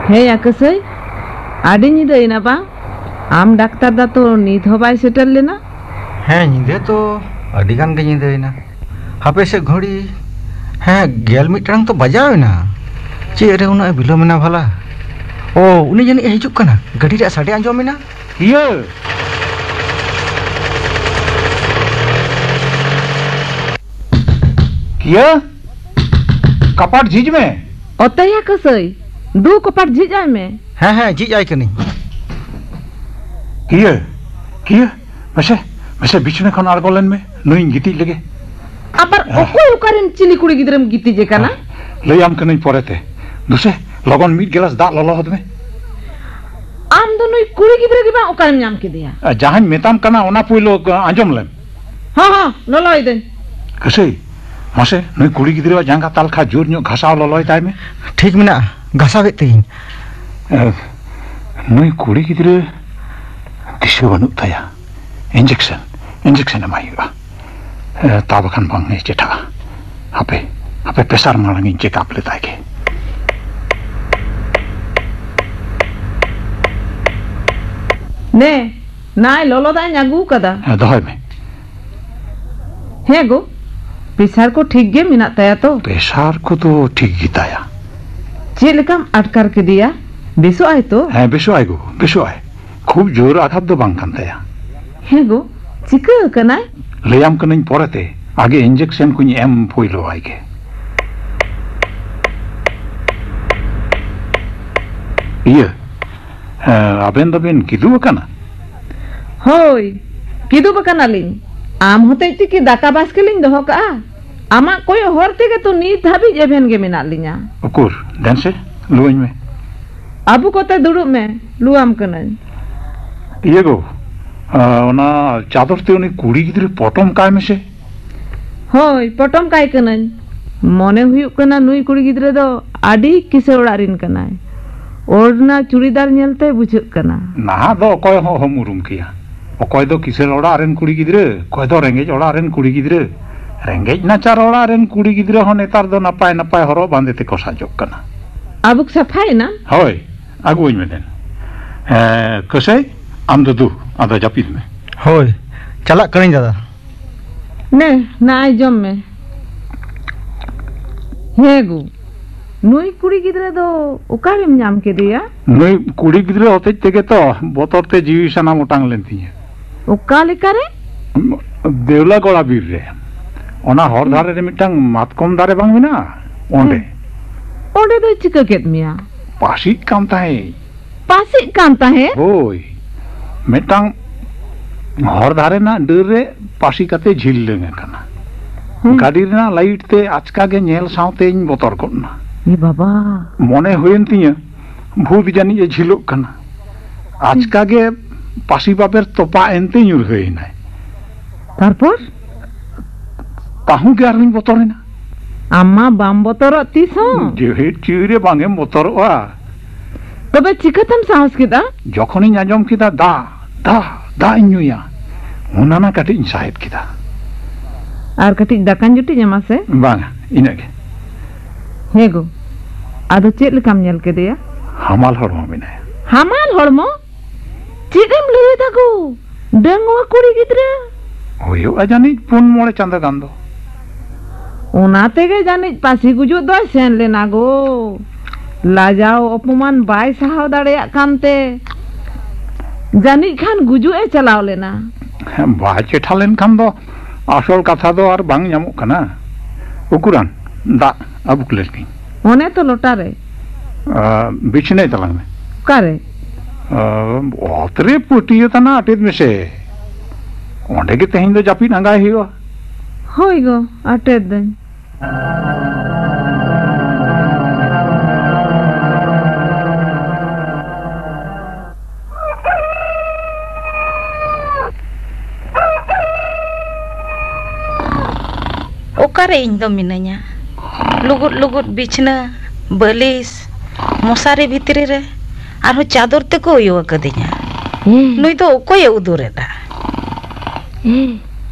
ᱦᱮᱸ ᱭᱟ ᱠᱟᱹᱥᱟᱹᱭ, ᱟᱹᱰᱤ ᱧᱤᱫᱟᱹᱭᱮᱱᱟ ᱵᱟᱝ? ᱟᱢ ᱰᱟᱠᱛᱟᱨ ᱫᱟ ᱛᱚ ᱱᱤᱛ ᱦᱚᱸ ᱵᱟᱭ ᱥᱮᱴᱮᱨ ᱞᱮᱱᱟ? ᱦᱮᱸ, ᱧᱤᱫᱟᱹ ᱛᱚ ᱟᱹᱰᱤ ᱜᱟᱱ ᱜᱮ ᱧᱤᱫᱟᱹᱭᱮᱱᱟ᱾ ᱦᱟᱯᱮ ᱥᱮ ᱜᱷᱚᱲᱤ, ᱦᱮᱸ, ᱜᱮᱞ ᱢᱤᱫ ᱴᱟᱲᱟᱝ ᱛᱚ ᱵᱟᱡᱟᱣ ᱮᱱᱟ᱾ ᱪᱮᱫ ᱨᱮ ᱩᱱᱟᱹᱜ ᱮ ᱵᱤᱞᱚᱢ ᱮᱱᱟ ᱵᱷᱟᱞᱟ? ᱳ, ᱩᱱᱤ ᱡᱟᱹᱱᱤᱡ ᱮ ᱦᱤᱡᱩᱜ ᱠᱟᱱᱟ, ᱜᱟᱹᱰᱤ ᱨᱮᱭᱟᱜ ᱥᱟᱰᱮ ᱟᱸᱡᱚᱢ ᱮᱱᱟ᱾ ᱠᱤᱭᱟᱹ! ᱠᱤᱭᱟᱹ! ᱠᱟᱯᱟᱴ ᱡᱷᱤᱡ ᱢᱮ᱾ ᱚᱛᱮᱭᱟ ᱠᱟᱹᱥᱟᱹᱭ, ᱫᱩ ᱠᱚᱯᱟᱴ ᱡᱷᱤᱡ ᱟᱭ ᱢᱮ᱾ ᱦᱮᱸ, ᱦᱮᱸ, ᱡᱷᱤᱡ ᱟᱭ ᱠᱟᱹᱱᱟᱹᱧ᱾ ᱠᱤᱭᱟᱹ! ᱠᱤᱭᱟᱹ! ᱢᱟᱥᱮ, ᱢᱟᱥᱮ ᱵᱤᱪᱷᱱᱟᱹ ᱠᱷᱚᱱ ᱟᱬᱜᱚ ᱞᱮᱱ ᱢᱮ, ᱱᱩᱭᱤᱧ ᱜᱤᱛᱤᱡ ᱞᱮᱜᱮ᱾ ᱟᱵᱟᱨ ᱟᱦ᱾ ᱚᱠᱚᱭ ᱚᱠᱟᱨᱮᱱ ᱪᱤᱞᱤ ᱠᱩᱲᱤ ᱜᱤᱫᱽᱨᱟᱹᱢ ᱜᱤᱛᱤᱡ ᱟᱠᱟᱱᱟ? ᱟᱦ, ᱞᱟᱹᱭᱟᱢ ᱠᱟᱹᱱᱟᱹᱧ ᱯᱚᱨᱮᱛᱮ᱾ ᱫᱩᱥᱮ, ᱞᱚᱜᱚᱱ ᱢᱤᱫ ᱜᱮᱞᱟᱥ ᱫᱟᱜ ᱞᱚᱞᱚ ᱦᱚᱫ ᱢᱮ᱾ ᱟᱢ ᱫᱚ ᱱᱩᱭ ᱠᱩᱲᱤ ᱜᱤᱫᱽᱨᱟᱹ ᱜᱮ ᱵᱟᱝ ᱚᱠᱟᱨᱮᱢ ᱧᱟᱢ ᱠᱮᱫᱮᱭᱟ? ᱟᱨ ᱡᱟᱦᱟᱸᱧ ᱢᱮᱛᱟᱢ ᱠᱟᱱᱟ, ᱚᱱᱟ ᱯᱳᱭᱞᱳ ᱟᱸᱡᱚᱢ ᱞᱮᱢ᱾ ᱦᱚᱸ, ᱦᱚᱸ, ᱞᱚᱞᱚᱭ ᱫᱟᱹᱧ᱾ ᱠᱟᱹᱥᱟᱹᱭ, ᱢᱟᱥᱮ, ᱱᱩᱭ ᱠᱩᱲᱤ ᱜᱤᱫᱽᱨᱟᱹᱣᱟᱜ ᱡᱟᱸᱜᱟ ᱛᱟᱞᱠᱷᱟ ᱡᱳᱨ ᱧᱚᱜ ᱜᱷᱟᱥᱟᱣ ᱞᱚᱞᱚᱭ ᱛᱟᱭ ᱢᱮ᱾ ᱴᱷᱤᱠ ᱢᱮᱱᱟᱜᱼᱟ, ᱜᱷᱟᱥᱟᱣᱮᱫ ᱛᱮᱭᱤᱧ᱾ ᱮ, ᱱᱩᱭ ᱠᱩᱲᱤ ᱜᱤᱫᱽᱨᱟᱹ ᱫᱤᱥᱟᱹ ᱵᱟᱹᱱᱩᱜ ᱛᱟᱭᱟ᱾ ᱤᱧᱡᱮᱠᱥᱚᱱ, ᱤᱧᱡᱮᱠᱥᱚᱱ ᱮᱢᱟᱭ ᱦᱩᱭᱩᱜᱼᱟ᱾ ᱮ, ᱛᱟ ᱵᱟᱠᱷᱟᱱ ᱵᱟᱝ ᱮ ᱪᱮᱴᱷᱟᱜᱼᱟ᱾ ᱦᱟᱯᱮ᱾ ᱦᱟᱯᱮ, ᱯᱮᱥᱟᱨ ᱢᱟᱲᱟᱝ ᱤᱧ ᱪᱮᱠᱟᱯ ᱞᱮᱛᱟᱭ ᱜᱮ᱾ ᱱᱮ, ᱱᱟᱭ ᱞᱚᱞᱚ ᱫᱟᱜ ᱤᱧ ᱟᱹᱜᱩ ᱠᱟᱫᱟ᱾ ᱦᱮᱸ, ᱫᱚᱦᱚᱭ ᱢᱮ᱾ ᱦᱮᱸ ᱜᱳ, ᱯᱮᱥᱟᱨ ᱠᱚ ᱴᱷᱤᱠ ᱜᱮ ᱢᱮᱱᱟᱜ ᱛᱟᱭᱟ ᱛᱚ? ᱯᱮᱥᱟᱨ ᱠᱚᱫᱚ ᱴᱷᱤᱠ ᱜᱮ ᱛᱟᱭᱟ᱾ ᱪᱮᱫ ᱞᱮᱠᱟᱢ ᱟᱴᱠᱟᱨ ᱠᱮᱫᱮᱭᱟ? ᱵᱮᱥᱚᱜ ᱟᱭ ᱛᱚ? ᱦᱮᱸ, ᱵᱮᱥᱚᱜ ᱟᱭ ᱜᱳ, ᱵᱮᱥᱚᱜ ᱟᱭ᱾ ᱠᱷᱩᱵ ᱡᱳᱨ ᱟᱜᱷᱟᱛ ᱫᱚ ᱵᱟᱝ ᱠᱟᱱ ᱛᱟᱭᱟ᱾ ᱦᱮᱸ ᱜᱳ, ᱪᱤᱠᱟᱹ ᱟᱠᱟᱱᱟᱭ? ᱞᱟᱹᱭᱟᱢ ᱠᱟᱹᱱᱟᱹᱧ ᱯᱚᱨᱮᱛᱮ, ᱟᱜᱮ ᱤᱧᱡᱮᱠᱥᱮᱱ ᱠᱚᱧ ᱮᱢ ᱯᱳᱭᱞᱳ ᱟᱭ ᱜᱮ᱾ ᱤᱭᱟᱹ, ᱦᱮᱸ, ᱟᱵᱮᱱ ᱫᱚᱵᱮᱱ ᱠᱤᱫᱩᱵ ᱟᱠᱟᱱᱟ? ᱦᱳᱭ, ᱠᱤᱫᱩᱵ ᱟᱠᱟᱱᱟᱞᱤᱧ᱾ ᱟᱢ ᱦᱚᱛᱮᱡ ᱛᱮ ᱠᱤ ᱫᱟᱠᱟ ᱵᱟᱥᱠᱮ ᱞᱤᱧ ᱫᱚᱦᱚ ᱠᱟᱜᱼᱟ? ᱟᱢᱟᱜ ᱠᱚᱭᱚᱜ ᱦᱚᱨ ᱛᱮᱜᱮ ᱛᱚ ᱱᱤᱛ ᱦᱟᱹᱵᱤᱡ ᱮᱵᱷᱮᱱ ᱜᱮ ᱢᱮᱱᱟᱜ ᱞᱤᱧᱟ᱾ ᱩᱠᱩᱨ, ᱫᱮᱱ ᱥᱮ, ᱞᱩᱣᱟᱹᱧ ᱢᱮ᱾ ᱟᱹᱵᱩ ᱠᱚᱛᱮ ᱫᱩᱲᱩᱵ ᱢᱮ, ᱞᱩᱣᱟᱢ ᱠᱟᱹᱱᱟᱹᱧ᱾ ᱤᱭᱟᱹ ᱜᱳ, ᱟ, ᱚᱱᱟ ᱪᱟᱫᱚᱨ ᱛᱮ ᱩᱱᱤ ᱠᱩᱲᱤ ᱜᱤᱫᱽᱨᱟᱹ ᱯᱚᱴᱚᱢ ᱠᱟᱭ ᱢᱮᱥᱮ᱾ ᱦᱳᱭ, ᱯᱚᱴᱚᱢ ᱠᱟᱭ ᱠᱟᱹᱱᱟᱹᱧ᱾ ᱢᱚᱱᱮ ᱦᱩᱭᱩᱜ ᱠᱟᱱᱟ ᱱᱩᱭ ᱠᱩᱲᱤ ᱜᱤᱫᱽᱨᱟᱹ ᱫᱚ ᱟᱹᱰᱤ ᱠᱤᱥᱟᱹᱬ ᱚᱲᱟᱜ ᱨᱮᱱ ᱠᱟᱱᱟᱭ᱾ ᱳᱲᱱᱟ ᱪᱩᱲᱤᱫᱟᱨ ᱧᱮᱞᱛᱮ ᱵᱩᱡᱷᱟᱹᱜ ᱠᱟᱱᱟ᱾ ᱱᱟᱦᱟᱜ ᱫᱚ ᱚᱠᱚᱭ ᱦᱚᱸ ᱚᱦᱚᱢ ᱩᱨᱩᱢ ᱠᱮᱭᱟ᱾ ᱚᱠᱚᱭ ᱫᱚ ᱠᱤᱥᱟᱹᱬ ᱚᱲᱟᱜ ᱨᱮᱱ ᱠᱩᱲᱤ ᱜᱤᱫᱽᱨᱟᱹ, ᱚᱠᱚᱭ ᱫᱚ ᱨᱮᱸᱜᱮᱡ ᱚᱲᱟᱜ ᱨᱮᱱ ᱠᱩᱲᱤ ᱜᱤᱫᱽᱨᱟᱹ᱾ ᱨᱮᱸᱜᱮᱡ ᱱᱟᱪᱟᱨ ᱚᱲᱟᱜ ᱨᱮᱱ ᱠᱩᱲᱤ ᱜᱤᱫᱽᱨᱟᱹ ᱦᱚᱸ ᱱᱮᱛᱟᱨ ᱫᱚ ᱱᱟᱯᱟᱭ ᱱᱟᱯᱟᱭ ᱦᱚᱨᱚᱜ ᱵᱟᱸᱫᱮ ᱛᱮᱠᱚ ᱥᱟᱡᱚᱜ ᱠᱟᱱᱟ᱾ ᱟᱵᱩᱠ ᱥᱟᱯᱷᱟᱭᱮᱱᱟ? ᱦᱳᱭ, ᱟᱹᱜᱩᱣᱟᱹᱧ ᱢᱮ ᱫᱮᱱ᱾ ᱮ, ᱠᱟᱹᱥᱟᱹᱭ, ᱟᱢ ᱫᱚ ᱫᱩ, ᱟᱫᱚ ᱡᱟᱹᱯᱤᱫ ᱢᱮ᱾ ᱦᱳᱭ, ᱪᱟᱞᱟᱜ ᱠᱟᱹᱱᱟᱹᱧ ᱫᱟᱫᱟ᱾ ᱱᱮ, ᱱᱟᱭ ᱡᱚᱢ ᱢᱮ᱾ ᱦᱮᱸ ᱜᱳ, ᱱᱩᱭ ᱠᱩᱲᱤ ᱜᱤᱫᱽᱨᱟᱹ ᱫᱚ ᱚᱠᱟᱨᱮᱢ ᱧᱟᱢ ᱠᱮᱫᱮᱭᱟ? ᱱᱩᱭ ᱠᱩᱲᱤ ᱜᱤᱫᱽᱨᱟᱹ ᱦᱚᱛᱮᱡ ᱛᱮᱜᱮ ᱛᱚ ᱵᱚᱛᱚᱨ ᱛᱮ ᱡᱤᱣᱤ ᱥᱟᱱᱟᱢ ᱚᱴᱟᱝ ᱞᱮᱱ ᱛᱤᱧᱟᱹ᱾ ᱚᱠᱟ ᱞᱮᱠᱟᱨᱮ? ᱫᱮᱣᱞᱟᱜᱚᱲᱟ ᱵᱤᱨ ᱨᱮ, ᱚᱱᱟ ᱦᱚᱨ ᱫᱷᱟᱨᱮ ᱨᱮ ᱢᱤᱫᱴᱟᱝ ᱢᱟᱛᱠᱚᱢ ᱫᱟᱨᱮ ᱵᱟᱝ ᱢᱮᱱᱟᱜᱼᱟ? ᱚᱸᱰᱮ᱾ ᱦᱮᱸ᱾ ᱚᱸᱰᱮ ᱫᱚᱭ ᱪᱤᱠᱟᱹ ᱠᱮᱫ ᱢᱮᱭᱟ? ᱯᱟᱹᱥᱤᱜ ᱠᱟᱱ ᱛᱟᱦᱮᱸᱫ᱾ ᱯᱟᱹᱥᱤᱜ ᱠᱟᱱ ᱛᱟᱦᱮᱸᱫ? ᱦᱳᱭ, ᱢᱤᱫᱴᱟᱝ ᱦᱚᱨ ᱫᱷᱟᱨᱮ ᱨᱮᱱᱟᱜ ᱰᱟᱹᱨ ᱨᱮ ᱯᱟᱹᱥᱤ ᱠᱟᱛᱮ ᱡᱷᱤᱞᱞᱟᱹᱝ ᱟᱠᱟᱱᱟ᱾ ᱦᱮᱸ᱾ ᱜᱟᱹᱰᱤ ᱨᱮᱱᱟᱜ ᱞᱟᱭᱤᱴ ᱛᱮ ᱟᱪᱠᱟ ᱜᱮ ᱧᱮᱞ ᱥᱟᱶᱛᱮᱧ ᱵᱚᱛᱚᱨ ᱜᱚᱫ ᱮᱱᱟ᱾ ᱮ ᱵᱟᱵᱟ! ᱢᱚᱱᱮ ᱦᱩᱭᱮᱱ ᱛᱤᱧᱟᱹ, ᱵᱷᱩᱛ ᱡᱟᱹᱱᱤᱡ ᱮ ᱡᱷᱤᱞᱚᱜ ᱠᱟᱱᱟ᱾ ᱟᱪᱠᱟ ᱜᱮ ᱯᱟᱹᱥᱤ ᱵᱟᱵᱮᱨ ᱛᱚᱯᱟᱜ ᱮᱱᱛᱮ ᱧᱩᱨᱦᱟᱹᱭᱮᱱᱟᱭ᱾ ᱛᱟᱨᱯᱚᱨ? ᱛᱟᱹᱦᱩ ᱜᱮ ᱟᱨᱦᱚᱸᱧ ᱵᱚᱛᱚᱨᱮᱱᱟ᱾ ᱟᱢ ᱢᱟ ᱵᱟᱢ ᱵᱚᱛᱚᱨᱚᱜ ᱛᱤᱥ ᱦᱚᱸ᱾ ᱡᱮᱦᱮᱛ ᱡᱤᱣᱤ ᱨᱮ ᱵᱟᱝ ᱮᱢ ᱵᱚᱛᱚᱨᱚᱜᱼᱟ᱾ ᱛᱚᱵᱮ ᱪᱤᱠᱟᱹᱛᱮᱢ ᱥᱟᱦᱚᱥ ᱠᱮᱫᱟ? ᱡᱚᱠᱷᱚᱱᱤᱧ ᱟᱸᱡᱚᱢ ᱠᱮᱫᱟ ᱫᱟᱜ, ᱫᱟᱜ, ᱫᱟᱜ ᱤᱧ ᱧᱩᱭᱟ, ᱚᱱᱟ ᱱᱟ ᱠᱟᱹᱴᱤᱡ ᱤᱧ ᱥᱟᱦᱮᱫ ᱠᱮᱫᱟ᱾ ᱟᱨ ᱠᱟᱹᱴᱤᱡ ᱫᱟᱠᱟᱧ ᱡᱩᱴᱤᱡ ᱟᱢᱟ ᱥᱮ? ᱵᱟᱝᱟ, ᱤᱱᱟᱹᱜ ᱜᱮ᱾ ᱦᱮᱸ ᱜᱳ, ᱟᱫᱚ ᱪᱮᱫ ᱞᱮᱠᱟᱢ ᱧᱮᱞ ᱠᱮᱫᱮᱭᱟ? ᱦᱟᱢᱟᱞ ᱦᱚᱲᱢᱚ ᱢᱮᱱᱟᱭᱟ᱾ ᱦᱟᱢᱟᱞ ᱦᱚᱲᱢᱚ? ᱪᱮᱫ ᱮᱢ ᱞᱟᱹᱭ ᱮᱫᱟ ᱜᱳ? ᱰᱟᱺᱜᱩᱣᱟᱹ ᱠᱩᱲᱤ ᱜᱤᱫᱽᱨᱟᱹ? ᱦᱩᱭᱩᱜᱼᱟ ᱡᱟᱹᱱᱤᱡ ᱯᱩᱱ ᱢᱚᱬᱮ ᱪᱟᱸᱫᱚ ᱜᱟᱱ ᱫᱚ᱾ ᱚᱱᱟ ᱛᱮᱜᱮ ᱡᱟᱹᱱᱤᱡ ᱯᱟᱹᱥᱤ ᱜᱩᱡᱩᱜ ᱫᱚᱭ ᱥᱮᱱ ᱞᱮᱱᱟ ᱜᱳ᱾ ᱞᱟᱡᱟᱣ ᱚᱯᱚᱢᱟᱱ ᱵᱟᱭ ᱥᱟᱦᱟᱣ ᱫᱟᱲᱮᱭᱟᱜ ᱠᱟᱱᱛᱮ ᱡᱟᱹᱱᱤᱡ ᱠᱷᱟᱱ ᱜᱩᱡᱩᱜ ᱮ ᱪᱟᱞᱟᱣ ᱞᱮᱱᱟ᱾ ᱵᱟᱭ ᱪᱮᱴᱷᱟ ᱞᱮᱱᱠᱷᱟᱱ ᱫᱚ ᱟᱥᱚᱞ ᱠᱟᱛᱷᱟ ᱫᱚ ᱟᱨ ᱵᱟᱝ ᱧᱟᱢᱚᱜ ᱠᱟᱱᱟ᱾ ᱩᱠᱩᱨᱟᱱ ᱫᱟᱜ ᱟᱹᱵᱩᱠ ᱞᱮᱱ ᱜᱤᱧ᱾ ᱚᱱᱮ ᱛᱚ ᱞᱚᱴᱟ ᱨᱮ᱾ ᱟ, ᱵᱤᱪᱷᱱᱟᱹᱭ ᱛᱟᱞᱟᱝ ᱢᱮ᱾ ᱚᱠᱟᱨᱮ? ᱟ, ᱚᱛ ᱨᱮ ᱯᱟᱹᱴᱭᱟᱹ ᱛᱟᱱᱟ ᱟᱴᱮᱫ ᱢᱮᱥᱮ᱾ ᱚᱸᱰᱮ ᱜᱮ ᱛᱮᱦᱮᱧ ᱫᱚ ᱡᱟᱹᱯᱤᱫ ᱟᱸᱜᱟᱭ ᱦᱩᱭᱩᱜᱼᱟ᱾ ᱦᱳᱭ ᱜᱚ, ᱟᱴᱮᱫ ᱫᱟᱹᱧ᱾ ᱚᱠᱟᱨᱮ ᱤᱧ ᱫᱚ ᱢᱤᱱᱟᱹᱧᱟ? ᱞᱩᱜᱩᱫ ᱞᱩᱜᱩᱫ ᱵᱤᱪᱷᱱᱟᱹ, ᱵᱟᱹᱞᱤᱥ, ᱢᱚᱥᱟᱨᱤ ᱵᱷᱤᱛᱨᱤ ᱨᱮ ᱟᱨᱦᱚᱸ ᱪᱟᱫᱚᱨ ᱛᱮᱠᱚ ᱩᱭᱩ ᱟᱠᱟᱫᱤᱧᱟ᱾ ᱦᱮᱸ᱾ ᱱᱩᱭ ᱫᱚ ᱚᱠᱚᱭᱮ ᱩᱫᱩᱨ ᱮᱫᱟ? ᱦᱮᱸ,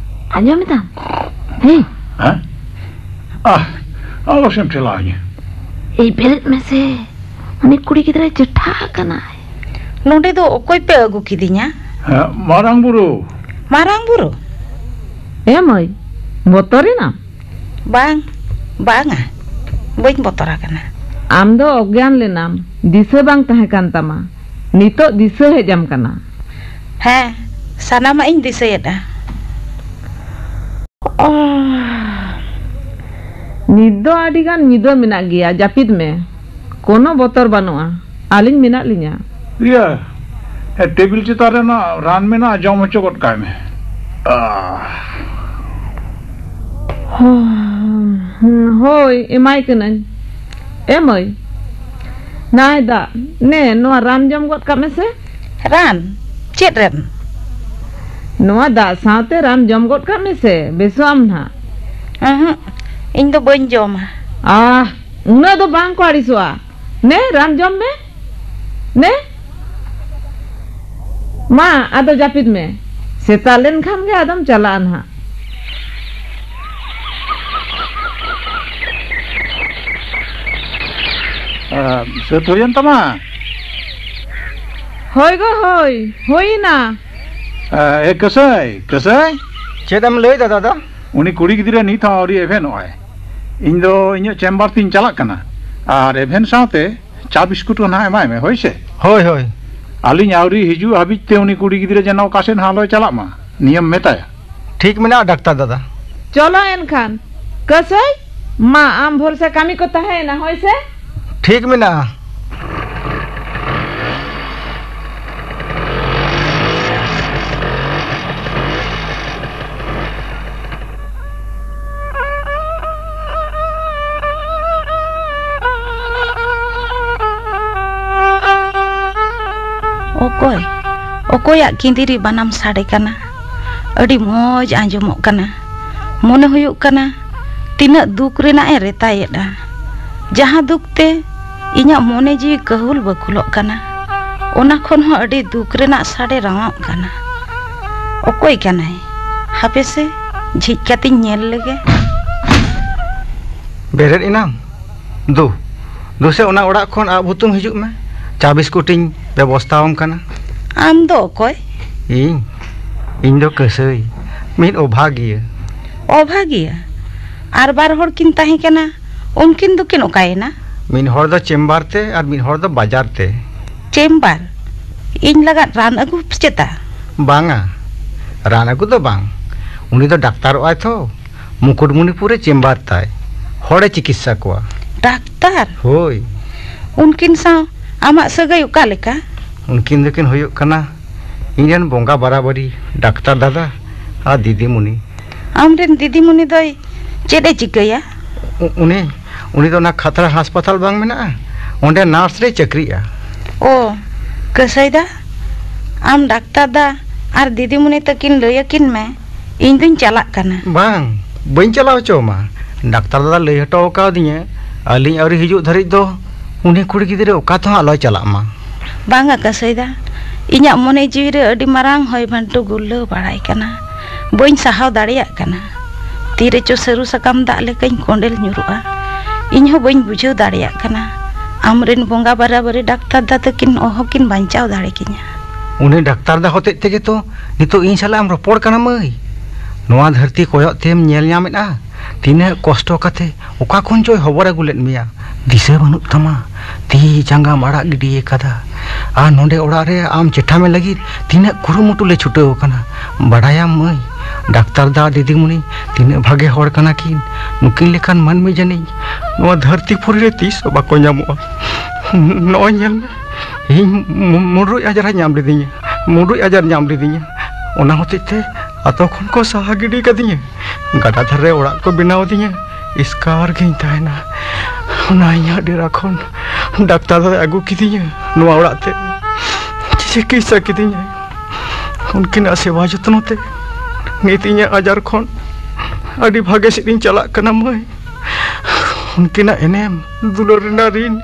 ᱟᱸᱡᱚᱢ ᱮᱫᱟᱢ? ᱦᱮᱸ᱾ ᱦᱮᱸ? ᱟᱦ, ᱟᱞᱚ ᱥᱮᱢ ᱴᱷᱮᱞᱟᱣ ᱤᱧᱟᱹ᱾ ᱮᱭ, ᱵᱮᱨᱮᱫ ᱢᱮᱥᱮ, ᱩᱱᱤ ᱠᱩᱲᱤ ᱜᱤᱫᱽᱨᱟᱹᱭ ᱪᱮᱴᱷᱟ ᱟᱠᱟᱱᱟᱭ᱾ ᱱᱚᱸᱰᱮ ᱫᱚ ᱚᱠᱚᱭ ᱯᱮ ᱟᱹᱜᱩ ᱠᱤᱫᱤᱧᱟ? ᱦᱮᱸ, ᱢᱟᱨᱟᱝ ᱵᱩᱨᱩ᱾ ᱢᱟᱨᱟᱝ ᱵᱩᱨᱩ? ᱮ ᱢᱟᱹᱭ, ᱵᱚᱛᱚᱨᱮᱱᱟᱢ? ᱵᱟᱝ, ᱵᱟᱝᱟ, ᱵᱟᱹᱧ ᱵᱚᱛᱚᱨ ᱟᱠᱟᱱᱟ᱾ ᱟᱢ ᱫᱚ ᱚᱜᱽᱜᱭᱟᱱ ᱞᱮᱱᱟᱢ, ᱫᱤᱥᱟᱹ ᱵᱟᱝ ᱛᱟᱦᱮᱸ ᱠᱟᱱ ᱛᱟᱢᱟ, ᱱᱤᱛᱚᱜ ᱫᱤᱥᱟᱹ ᱦᱮᱡ ᱟᱢ ᱠᱟᱱᱟ᱾ ᱦᱮᱸ, ᱥᱟᱱᱟᱢᱟᱜ ᱤᱧ ᱫᱤᱥᱟᱹᱭᱮᱫᱼᱟ᱾ ᱱᱤᱛ ᱫᱚ ᱟᱹᱰᱤ ᱜᱟᱱ ᱧᱤᱫᱟᱹ ᱢᱮᱱᱟᱜ ᱜᱮᱭᱟ, ᱡᱟᱹᱯᱤᱫ ᱢᱮ, ᱠᱳᱱᱳ ᱵᱚᱛᱚᱨ ᱵᱟᱹᱱᱩᱜᱼᱟ, ᱟᱹᱞᱤᱧ ᱢᱮᱱᱟᱜ ᱞᱤᱧᱟ᱾ ᱤᱭᱟᱹ, ᱴᱮᱵᱤᱞ ᱪᱮᱛᱟᱱ ᱨᱮ ᱚᱱᱟ ᱨᱟᱱ ᱢᱮᱱᱟᱜᱼᱟ, ᱡᱚᱢ ᱦᱚᱪᱚ ᱜᱚᱫ ᱠᱟᱭ ᱢᱮ᱾ ᱟᱦ᱾ ᱦᱳᱭ, ᱮᱢᱟᱭ ᱠᱟᱹᱱᱟᱹᱧ᱾ ᱮ ᱢᱟᱹᱭ, ᱱᱟᱭ ᱫᱟᱜ, ᱱᱮ, ᱱᱚᱣᱟ ᱨᱟᱱ ᱡᱚᱢ ᱜᱚᱫ ᱠᱟᱜ ᱢᱮᱥᱮ᱾ ᱨᱟᱱ? ᱪᱮᱫ ᱨᱟᱱ? ᱱᱚᱣᱟ ᱫᱟᱜ ᱥᱟᱶᱛᱮ ᱨᱟᱱ ᱡᱚᱢ ᱜᱚᱫ ᱠᱟᱜ ᱢᱮᱥᱮ, ᱵᱮᱥᱚᱜ ᱟᱢ ᱱᱟᱦᱟᱜ᱾ ᱩᱦᱩᱸ, ᱤᱧ ᱫᱚ ᱵᱟᱹᱧ ᱡᱚᱢᱟ᱾ ᱟᱦ, ᱩᱱᱟᱹᱜ ᱫᱚ ᱵᱟᱝ ᱠᱚ ᱟᱹᱲᱤᱥᱚᱜᱼᱟ᱾ ᱱᱮ, ᱨᱟᱱ ᱡᱚᱢ ᱢᱮ᱾ ᱱᱮ, ᱢᱟ, ᱟᱫᱚ ᱡᱟᱹᱯᱤᱫ ᱢᱮ᱾ ᱥᱮᱛᱟᱜ ᱞᱮᱱ ᱠᱷᱟᱱ ᱜᱮ ᱟᱫᱚᱢ ᱪᱟᱞᱟᱜᱼᱟ ᱱᱟᱦᱟᱜ᱾ ᱥᱟᱹᱛ ᱦᱩᱭᱮᱱ ᱛᱟᱢᱟ? ᱦᱳᱭ ᱜᱚ, ᱦᱳᱭ, ᱦᱩᱭᱱᱟ᱾ ᱮ, ᱮ, ᱠᱟᱹᱥᱟᱹᱭ, ᱠᱟᱹᱥᱟᱹᱭ᱾ ᱪᱮᱫ ᱮᱢ ᱞᱟᱹᱭ ᱫᱟ, ᱫᱟᱫᱟ? ᱩᱱᱤ ᱠᱩᱲᱤ ᱜᱤᱫᱽᱨᱟᱹ ᱱᱤᱛ ᱦᱚᱸ ᱟᱹᱣᱨᱤ ᱮᱵᱷᱮᱱᱚᱜᱼᱟᱭ᱾ ᱤᱧ ᱫᱚ ᱤᱧᱟᱹᱜ ᱪᱮᱢᱵᱟᱨ ᱛᱤᱧ ᱪᱟᱞᱟᱜ ᱠᱟᱱᱟ, ᱟᱨ ᱮᱵᱷᱮᱱ ᱥᱟᱶᱛᱮ ᱪᱟ ᱵᱤᱥᱠᱩᱴ ᱦᱚᱸ ᱱᱟᱦᱟᱜ ᱮᱢᱟᱭ ᱢᱮ, ᱦᱳᱭ ᱥᱮ? ᱦᱳᱭ, ᱦᱳᱭ᱾ ᱟᱹᱞᱤᱧ ᱟᱹᱣᱨᱤ ᱦᱤᱡᱩᱜ ᱦᱟᱹᱵᱤᱡ ᱛᱮ ᱩᱱᱤ ᱠᱩᱲᱤ ᱜᱤᱫᱽᱨᱟᱹ ᱡᱮᱱᱚ ᱚᱠᱟ ᱥᱮᱫ ᱦᱚᱸ ᱟᱞᱚᱭ ᱪᱟᱞᱟᱜ ᱢᱟ, ᱱᱤᱭᱟᱹᱢ ᱢᱮᱛᱟᱭᱟ᱾ ᱴᱷᱤᱠ ᱢᱮᱱᱟᱜᱼᱟ, ᱰᱟᱠᱛᱟᱨ ᱫᱟᱫᱟ᱾ ᱪᱚᱞᱚ ᱮᱱᱠᱷᱟᱱ, ᱠᱟᱹᱥᱟᱹᱭ, ᱢᱟ ᱟᱢ ᱵᱷᱚᱨᱥᱟ ᱠᱟᱹᱢᱤ ᱠᱚ ᱛᱟᱦᱮᱸᱭᱮᱱᱟ, ᱦᱳᱭ ᱥᱮ? ᱴᱷᱤᱠ ᱢᱮᱱᱟᱜᱼᱟ᱾ ᱚᱠᱚᱭ? ᱚᱠᱚᱭᱟᱜ ᱠᱤᱸᱫᱤᱨᱤ ᱵᱟᱱᱟᱢ ᱥᱟᱰᱮ ᱠᱟᱱᱟ? ᱟᱹᱰᱤ ᱢᱚᱡᱽ ᱟᱸᱡᱚᱢᱚᱜ ᱠᱟᱱᱟ᱾ ᱢᱚᱱᱮ ᱦᱩᱭᱩᱜ ᱠᱟᱱᱟ, ᱛᱤᱱᱟᱹᱜ ᱫᱩᱠ ᱨᱮᱱᱟᱜ ᱮ ᱨᱮᱛᱟᱭᱮᱫᱼᱟ᱾ ᱡᱟᱦᱟᱸ ᱫᱩᱠ ᱛᱮ ᱤᱧᱟᱹᱜ ᱢᱚᱱᱮ ᱡᱤᱣᱤ ᱠᱟᱹᱦᱩᱞ ᱵᱟᱹᱠᱩᱞᱚᱜ ᱠᱟᱱᱟ, ᱚᱱᱟ ᱠᱷᱚᱱ ᱦᱚᱸ ᱟᱹᱰᱤ ᱫᱩᱠ ᱨᱮᱱᱟᱜ ᱥᱟᱰᱮ ᱨᱟᱶᱟᱜ ᱠᱟᱱᱟ᱾ ᱚᱠᱚᱭ ᱠᱟᱱᱟᱭ? ᱦᱟᱯᱮ ᱥᱮ, ᱡᱷᱤᱡ ᱠᱟᱛᱮᱧ ᱧᱮᱞ ᱞᱮᱜᱮ᱾ ᱵᱮᱨᱮᱫ ᱮᱱᱟᱢ? ᱫᱩ, ᱫᱩᱥᱮ ᱚᱱᱟ ᱚᱲᱟᱜ ᱠᱷᱚᱱ ᱟᱵ ᱦᱩᱛᱩᱢ ᱦᱤᱡᱩᱜ ᱢᱮ᱾ ᱪᱟ ᱵᱤᱥᱠᱩᱴ ᱤᱧ ᱵᱮᱵᱚᱥᱛᱷᱟ ᱟᱢ ᱠᱟᱱᱟ᱾ ᱟᱢ ᱫᱚ ᱚᱠᱚᱭ? ᱤᱧ? ᱤᱧ ᱫᱚ ᱠᱟᱹᱥᱟᱹᱭ, ᱢᱤᱫ ᱚᱵᱷᱟᱜᱤᱭᱟᱹ᱾ ᱚᱵᱷᱟᱜᱤᱭᱟᱹ? ᱟᱨ ᱵᱟᱨ ᱦᱚᱲ ᱠᱤᱱ ᱛᱟᱦᱮᱸ ᱠᱟᱱᱟ, ᱩᱱᱠᱤᱱ ᱫᱚᱠᱤᱱ ᱚᱠᱟᱭᱮᱱᱟ? ᱢᱤᱫ ᱦᱚᱲ ᱫᱚ ᱪᱮᱢᱵᱟᱨ ᱛᱮ ᱟᱨ ᱢᱤᱫ ᱦᱚᱲ ᱫᱚ ᱵᱟᱡᱟᱨ ᱛᱮ᱾ ᱪᱮᱢᱵᱟᱨ? ᱤᱧ ᱞᱟᱜᱟᱫ ᱨᱟᱱ ᱟᱹᱜᱩ ᱪᱮᱛᱟ? ᱵᱟᱝᱟ, ᱨᱟᱱ ᱟᱹᱜᱩ ᱫᱚ ᱵᱟᱝ᱾ ᱩᱱᱤ ᱫᱚ ᱰᱟᱠᱛᱟᱨᱚᱜ ᱟᱭ ᱛᱷᱚ, ᱢᱩᱠᱩᱴᱢᱩᱱᱤᱯᱩᱨ ᱨᱮ ᱪᱮᱢᱵᱟᱨ ᱛᱟᱭ, ᱦᱚᱲᱮ ᱪᱤᱠᱤᱛᱥᱟ ᱠᱚᱣᱟ᱾ ᱰᱟᱠᱛᱟᱨ? ᱦᱳᱭ᱾ ᱩᱱᱠᱤᱱ ᱥᱟᱶ ᱟᱢᱟᱜ ᱥᱟᱹᱜᱟᱹᱭ ᱚᱠᱟ ᱞᱮᱠᱟ? ᱩᱱᱠᱤᱱ ᱫᱚᱠᱤᱱ ᱦᱩᱭᱩᱜ ᱠᱟᱱᱟ ᱤᱧ ᱨᱮᱱ ᱵᱚᱸᱜᱟ ᱵᱟᱨᱟᱵᱟᱹᱨᱤ, ᱰᱟᱠᱛᱟᱨ ᱫᱟᱫᱟ ᱟᱨ ᱫᱤᱫᱤᱢᱩᱱᱤ᱾ ᱟᱢ ᱨᱮᱱ ᱫᱤᱫᱤᱢᱩᱱᱤ ᱫᱚᱭ ᱪᱮᱫ ᱮ ᱪᱤᱠᱟᱹᱭᱟ? ᱩ-, ᱩᱱᱤ, ᱩᱱᱤ ᱫᱚ ᱚᱱᱟ ᱠᱷᱟᱛᱲᱟ ᱦᱟᱥᱯᱟᱛᱟᱞ ᱵᱟᱝ ᱢᱮᱱᱟᱜᱼᱟ, ᱚᱸᱰᱮ ᱱᱟᱨᱥ ᱨᱮᱭ ᱪᱟᱹᱠᱨᱤᱜᱼᱟ᱾ ᱚ, ᱠᱟᱹᱥᱟᱹᱭ ᱫᱟ, ᱟᱢ ᱰᱟᱠᱛᱟᱨ ᱫᱟ ᱟᱨ ᱫᱤᱫᱤᱢᱩᱱᱤ ᱛᱟᱹᱠᱤᱱ ᱞᱟᱹᱭ ᱟᱹᱠᱤᱱ ᱢᱮ, ᱤᱧ ᱫᱩᱧ ᱪᱟᱞᱟᱜ ᱠᱟᱱᱟ᱾ ᱵᱟᱝ, ᱵᱟᱹᱧ ᱪᱟᱞᱟᱣ ᱦᱚᱪᱚ ᱟᱢᱟ᱾ ᱰᱟᱠᱛᱟᱨ ᱫᱟᱫᱟ ᱞᱟᱹᱭ ᱦᱚᱴᱚ ᱟᱠᱟᱣᱫᱤᱧᱟ, ᱟᱹᱞᱤᱧ ᱟᱹᱣᱨᱤ ᱦᱤᱡᱩᱜ ᱫᱷᱟᱹᱨᱤᱡ ᱫᱚ ᱩᱱᱤ ᱠᱩᱲᱤ ᱜᱤᱫᱽᱨᱟᱹ ᱚᱠᱟ ᱛᱮᱦᱚᱸ ᱟᱞᱚᱭ ᱪᱟᱞᱟᱜ ᱢᱟ᱾ ᱵᱟᱝᱟ ᱠᱟᱹᱥᱟᱹᱭ ᱫᱟ, ᱤᱧᱟᱜ ᱢᱚᱱᱮ ᱡᱤᱣᱤ ᱨᱮ ᱟᱹᱰᱤ ᱢᱟᱨᱟᱝ ᱦᱚᱭ ᱵᱷᱟᱱᱴᱩ ᱜᱩᱨᱞᱟᱹᱣ ᱵᱟᱲᱟᱭ ᱠᱟᱱᱟ᱾ ᱵᱟᱹᱧ ᱥᱟᱦᱟᱣ ᱫᱟᱲᱮᱭᱟᱜ ᱠᱟᱱᱟ᱾ ᱛᱤᱨᱮᱪᱚ ᱥᱟᱹᱨᱩ ᱥᱟᱠᱟᱢ ᱫᱟᱜ ᱞᱮᱠᱟᱧ ᱠᱚᱸᱰᱮᱞ ᱧᱩᱨᱩᱜᱼᱟ᱾ ᱤᱧ ᱦᱚᱸ ᱵᱟᱹᱧ ᱵᱩᱡᱷᱟᱹᱣ ᱫᱟᱲᱮᱭᱟᱜ ᱠᱟᱱᱟ, ᱟᱢᱨᱮᱱ ᱵᱚᱸᱜᱟ ᱵᱟᱨᱟᱵᱟᱹᱨᱤ ᱰᱟᱠᱛᱟᱨ ᱫᱟ ᱛᱟᱹᱠᱤᱱ ᱚᱦᱚᱠᱤᱱ ᱵᱟᱧᱪᱟᱣ ᱫᱟᱲᱮ ᱠᱤᱧᱟ᱾ ᱩᱱᱤ ᱰᱟᱠᱛᱟᱨ ᱫᱟ ᱦᱚᱛᱮᱡ ᱛᱮᱜᱮ ᱛᱚ ᱱᱤᱛᱚᱜ ᱤᱧ ᱥᱟᱞᱟᱜ ᱮᱢ ᱨᱚᱯᱚᱲ ᱠᱟᱱᱟ, ᱢᱟᱹᱭ᱾ ᱱᱚᱣᱟ ᱫᱷᱟᱹᱨᱛᱤ ᱠᱚᱭᱚᱜ ᱛᱮᱢ ᱧᱮᱞ ᱧᱟᱢᱮᱫᱼᱟ, ᱛᱤᱱᱟᱹᱜ ᱠᱚᱥᱴᱚ ᱠᱟᱛᱮ ᱚᱠᱟ ᱠᱷᱚᱱ ᱪᱚᱭ ᱦᱚᱵᱚᱨ ᱟᱹᱜᱩ ᱞᱮᱫ ᱢᱮᱭᱟ᱾ ᱫᱤᱥᱟᱹ ᱵᱟᱹᱱᱩᱜ ᱛᱟᱢᱟ, ᱛᱤ ᱡᱟᱸᱜᱟᱢ ᱟᱲᱟᱜ ᱜᱤᱰᱤ ᱟᱠᱟᱫᱟ᱾ ᱟᱨ ᱱᱚᱰᱮ ᱚᱲᱟᱜ ᱨᱮ ᱟᱢ ᱪᱮᱴᱷᱟᱢᱮ ᱞᱟᱹᱜᱤᱫ ᱛᱤᱱᱟᱹᱜ ᱠᱩᱨᱩᱢᱩᱴᱩ ᱞᱮ ᱪᱷᱩᱴᱟᱹᱣ ᱟᱠᱟᱱᱟ, ᱵᱟᱰᱟᱭᱟᱢ, ᱢᱟᱹᱭ? ᱰᱟᱠᱛᱟᱨ ᱫᱟ, ᱫᱤᱫᱤᱢᱩᱱᱤ ᱛᱤᱱᱟᱹᱜ ᱵᱷᱟᱜᱮ ᱦᱚᱲ ᱠᱟᱱᱟ ᱠᱤᱱ᱾ ᱱᱩᱠᱤᱱ ᱞᱮᱠᱟᱱ ᱢᱟᱹᱱᱢᱤ ᱡᱟᱹᱱᱤᱡ ᱱᱚᱣᱟ ᱫᱷᱟᱹᱨᱛᱤ ᱯᱩᱨᱤ ᱨᱮ ᱛᱤᱥ ᱦᱚᱸ ᱵᱟᱠᱚ ᱧᱟᱢᱚᱜᱼᱟ᱾ ᱱᱚᱜᱼᱚᱭ ᱧᱮᱞ ᱢᱮ, ᱤᱧ ᱢᱩ-, ᱢᱩᱰᱨᱩᱡ ᱟᱡᱟᱨ ᱧᱟᱢ ᱞᱤᱫᱤᱧᱟ, ᱢᱩᱰᱨᱩᱡ ᱟᱡᱟᱨ ᱧᱟᱢ ᱞᱤᱫᱤᱧᱟ᱾ ᱚᱱᱟ ᱦᱚᱛᱮᱡ ᱛᱮ ᱟᱛᱳ ᱠᱷᱚᱱ ᱠᱚ ᱥᱟᱦᱟ ᱜᱤᱰᱤ ᱠᱟᱫᱤᱧᱟ᱾ ᱜᱟᱰᱟ ᱫᱷᱟᱨᱮ ᱨᱮ ᱚᱲᱟᱜ ᱠᱚ ᱵᱮᱱᱟᱣ ᱟᱹᱫᱤᱧᱟ᱾ ᱮᱥᱠᱟᱨ ᱜᱤᱧ ᱛᱟᱦᱮᱱᱟ᱾ ᱚᱱᱟ ᱤᱧᱟᱹᱜ ᱰᱮᱨᱟ ᱠᱷᱚᱱ ᱰᱟᱠᱛᱟᱨ ᱫᱚᱭ ᱟᱹᱜᱩ ᱠᱤᱫᱤᱧᱟ ᱱᱚᱣᱟ ᱚᱲᱟᱜ ᱛᱮ᱾ ᱪᱤᱠᱤᱛᱥᱟ ᱠᱤᱫᱤᱧᱟᱭ᱾ ᱩᱱᱠᱤᱱᱟᱜ ᱥᱮᱵᱟ ᱡᱚᱛᱱᱚ ᱛᱮ ᱱᱤᱛ ᱤᱧᱟᱹᱜ ᱟᱡᱟᱨ ᱠᱷᱚᱱ ᱟᱹᱰᱤ ᱵᱷᱟᱜᱮ ᱥᱮᱫ ᱤᱧ ᱪᱟᱞᱟᱜ ᱠᱟᱱᱟ, ᱢᱟᱹᱭ᱾ ᱩᱱᱠᱤᱱᱟᱜ ᱮᱱᱮᱢ ᱫᱩᱞᱟᱹᱲ ᱨᱮᱱᱟᱜ ᱨᱤᱱ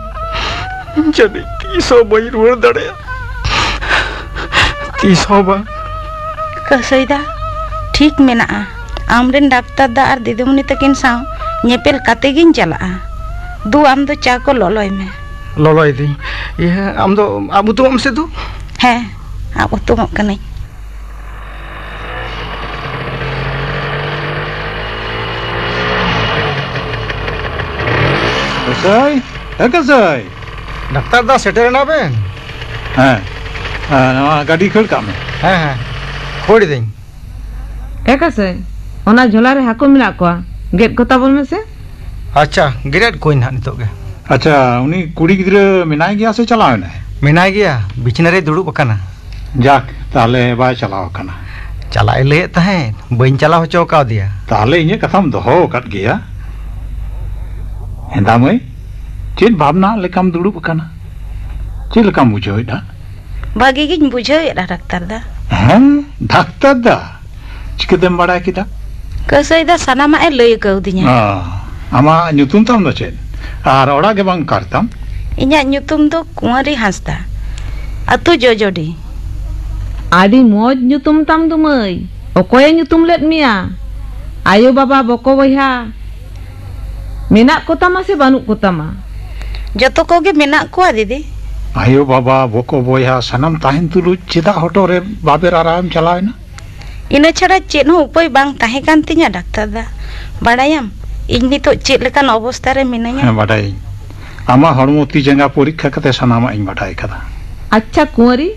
ᱡᱟᱹᱱᱤᱡ ᱛᱤᱥ ᱦᱚᱸ ᱵᱟᱹᱧ ᱨᱩᱣᱟᱹᱲ ᱫᱟᱲᱮᱭᱟᱜᱼᱟ᱾ ᱛᱤᱥ ᱦᱚᱸ ᱵᱟᱝ᱾ ᱠᱟᱹᱥᱟᱹᱭ ᱫᱟ, ᱴᱷᱤᱠ ᱢᱮᱱᱟᱜᱼᱟ᱾ ᱟᱢᱨᱮᱱ ᱰᱟᱠᱛᱟᱨ ᱫᱟ ᱟᱨ ᱫᱤᱫᱤᱢᱩᱱᱤ ᱛᱟᱹᱠᱤᱱ ᱥᱟᱶ ᱧᱮᱯᱮᱞ ᱠᱟᱛᱮ ᱜᱤᱧ ᱪᱟᱞᱟᱜᱼᱟ᱾ ᱫᱩ, ᱟᱢ ᱫᱚ ᱪᱟ ᱠᱚ ᱞᱚᱞᱚᱭ ᱢᱮ᱾ ᱞᱚᱞᱚᱭ ᱫᱤᱧ᱾ ᱤᱭᱟᱹ, ᱟᱢ ᱫᱚ ᱟᱵ ᱦᱩᱛᱩᱢᱚᱜ ᱢᱮᱥᱮ ᱫᱩ᱾ ᱦᱮᱸ, ᱟᱵ ᱦᱩᱛᱩᱢᱚᱜ ᱠᱟᱹᱱᱟᱹᱧ᱾ ᱠᱟᱹᱥᱟᱹᱭ, ᱮ ᱠᱟᱹᱥᱟᱹᱭ᱾ ᱰᱟᱠᱛᱟᱨ ᱫᱟ, ᱥᱮᱴᱮᱨ ᱮᱱᱟ ᱵᱮᱱ? ᱦᱮᱸ, ᱦᱮᱸ, ᱱᱚᱣᱟ ᱜᱟᱹᱰᱤ ᱠᱷᱟᱹᱲ ᱠᱟᱜ ᱢᱮ᱾ ᱦᱮᱸ, ᱦᱮᱸ, ᱠᱷᱟᱹᱲ ᱫᱟᱹᱧ᱾ ᱮ ᱠᱟᱹᱥᱟᱹᱭ, ᱚᱱᱟ ᱡᱷᱚᱞᱟ ᱨᱮ ᱦᱟᱹᱠᱩ ᱢᱮᱱᱟᱜ ᱠᱚᱣᱟ, ᱜᱮᱫ ᱠᱚ ᱛᱟᱵᱚᱱ ᱢᱮᱥᱮ᱾ ᱟᱪᱪᱷᱟ, ᱜᱮᱫ ᱠᱚᱣᱟᱧ ᱱᱟᱦᱟᱜ ᱱᱤᱛᱚᱜ ᱜᱮ᱾ ᱟᱪᱪᱷᱟ, ᱩᱱᱤ ᱠᱩᱲᱤ ᱜᱤᱫᱽᱨᱟᱹ ᱢᱮᱱᱟᱭ ᱜᱮᱭᱟ ᱥᱮ ᱪᱟᱞᱟᱣ ᱮᱱᱟᱭ? ᱢᱮᱱᱟᱭ ᱜᱮᱭᱟ, ᱵᱤᱪᱷᱱᱟᱹ ᱨᱮᱭ ᱫᱩᱲᱩᱵ ᱟᱠᱟᱱᱟ᱾ ᱡᱟᱠ, ᱛᱟᱦᱞᱮ ᱵᱟᱭ ᱪᱟᱞᱟᱣ ᱟᱠᱟᱱᱟ᱾ ᱪᱟᱞᱟᱜ ᱮ ᱞᱟᱹᱭᱮᱫ ᱛᱟᱦᱮᱸᱫ, ᱵᱟᱹᱧ ᱪᱟᱞᱟᱣ ᱦᱚᱪᱚ ᱠᱟᱣᱫᱮᱭᱟ᱾ ᱛᱟᱦᱞᱮ ᱤᱧᱟᱹᱜ ᱠᱟᱛᱷᱟᱢ ᱫᱚᱦᱚ ᱟᱠᱟᱫ ᱜᱮᱭᱟ᱾ ᱦᱮᱸᱫᱟ ᱢᱟᱹᱭ, ᱪᱮᱫ ᱵᱷᱟᱵᱽᱱᱟ ᱞᱮᱠᱟᱢ ᱫᱩᱲᱩᱵ ᱟᱠᱟᱱᱟ? ᱪᱮᱫ ᱞᱮᱠᱟᱢ ᱵᱩᱡᱷᱟᱹᱣᱮᱫᱼᱟ? ᱵᱷᱟᱜᱤ ᱜᱤᱧ ᱵᱩᱡᱷᱟᱹᱣᱮᱫᱼᱟ, ᱰᱟᱠᱛᱟᱨ ᱫᱟ᱾ ᱦᱮᱸ, ᱰᱟᱠᱛᱟᱨ ᱫᱟ? ᱪᱤᱠᱟᱹᱛᱮᱢ ᱵᱟᱲᱟᱭ ᱠᱮᱫᱟ? ᱠᱟᱹᱥᱟᱹᱭ ᱫᱟ ᱥᱟᱱᱟᱢᱟᱜ ᱮ ᱞᱟᱹᱭ ᱠᱟᱹᱣᱫᱤᱧᱟ᱾ ᱚ, ᱟᱢᱟᱜ ᱧᱩᱛᱩᱢ ᱛᱟᱢ ᱫᱚ ᱪᱮᱫ? ᱟᱨ ᱚᱲᱟᱜ ᱜᱮ ᱵᱟᱝ ᱚᱠᱟᱨᱮ ᱛᱟᱢ? ᱤᱧᱟᱜ ᱧᱩᱛᱩᱢ ᱫᱚ ᱠᱩᱸᱣᱟᱨᱤ ᱦᱟᱸᱥᱫᱟ, ᱟᱹᱛᱩ ᱡᱚᱡᱚᱰᱤ᱾ ᱟᱹᱰᱤ ᱢᱚᱡᱽ ᱧᱩᱛᱩᱢ ᱛᱟᱢ ᱫᱚ ᱢᱟᱹᱭ᱾ ᱚᱠᱚᱭᱮ ᱧᱩᱛᱩᱢ ᱞᱮᱫ ᱢᱮᱭᱟ? ᱟᱭᱳ ᱵᱟᱵᱟ, ᱵᱚᱠᱚ ᱵᱚᱭᱦᱟ ᱢᱮᱱᱟᱜ ᱠᱚᱛᱟᱢᱟ ᱥᱮ ᱵᱟᱹᱱᱩᱜ ᱠᱚᱛᱟᱢᱟ? ᱡᱚᱛᱚ ᱠᱚᱜᱮ ᱢᱮᱱᱟᱜ ᱠᱚᱣᱟ, ᱫᱤᱫᱤ᱾ ᱟᱭᱳ, ᱵᱟᱵᱟ, ᱵᱚᱠᱚ, ᱵᱚᱭᱦᱟ ᱥᱟᱱᱟᱢ ᱛᱟᱦᱮᱱ ᱛᱩᱞᱩᱡ ᱪᱮᱫᱟᱜ ᱦᱚᱴᱚᱜ ᱨᱮ ᱵᱟᱵᱮᱨ ᱟᱨᱟᱣᱮᱢ ᱪᱟᱞᱟᱣ ᱮᱱᱟ? ᱤᱱᱟᱹ ᱪᱷᱟᱲᱟ ᱪᱮᱫ ᱦᱚᱸ ᱩᱯᱟᱹᱭ ᱵᱟᱝ ᱛᱟᱦᱮᱸ ᱠᱟᱱ ᱛᱤᱧᱟ, ᱰᱟᱠᱛᱟᱨ ᱫᱟ᱾ ᱵᱟᱲᱟᱭᱟᱢ, ᱤᱧ ᱱᱤᱛᱚᱜ ᱪᱮᱫ ᱞᱮᱠᱟᱱ ᱚᱵᱚᱥᱛᱟ ᱨᱮ ᱢᱤᱱᱟᱹᱧᱟ? ᱦᱮᱸ, ᱵᱟᱰᱟᱭᱟᱹᱧ᱾ ᱟᱢᱟᱜ ᱦᱚᱲᱢᱚ ᱛᱤ ᱡᱟᱸᱜᱟ ᱯᱚᱨᱤᱠᱠᱷᱟ ᱠᱟᱛᱮ ᱥᱟᱱᱟᱢᱟᱜ ᱤᱧ ᱵᱟᱰᱟᱭ ᱠᱟᱫᱟ᱾ ᱟᱪᱪᱷᱟ ᱠᱩᱸᱣᱟᱨᱤ,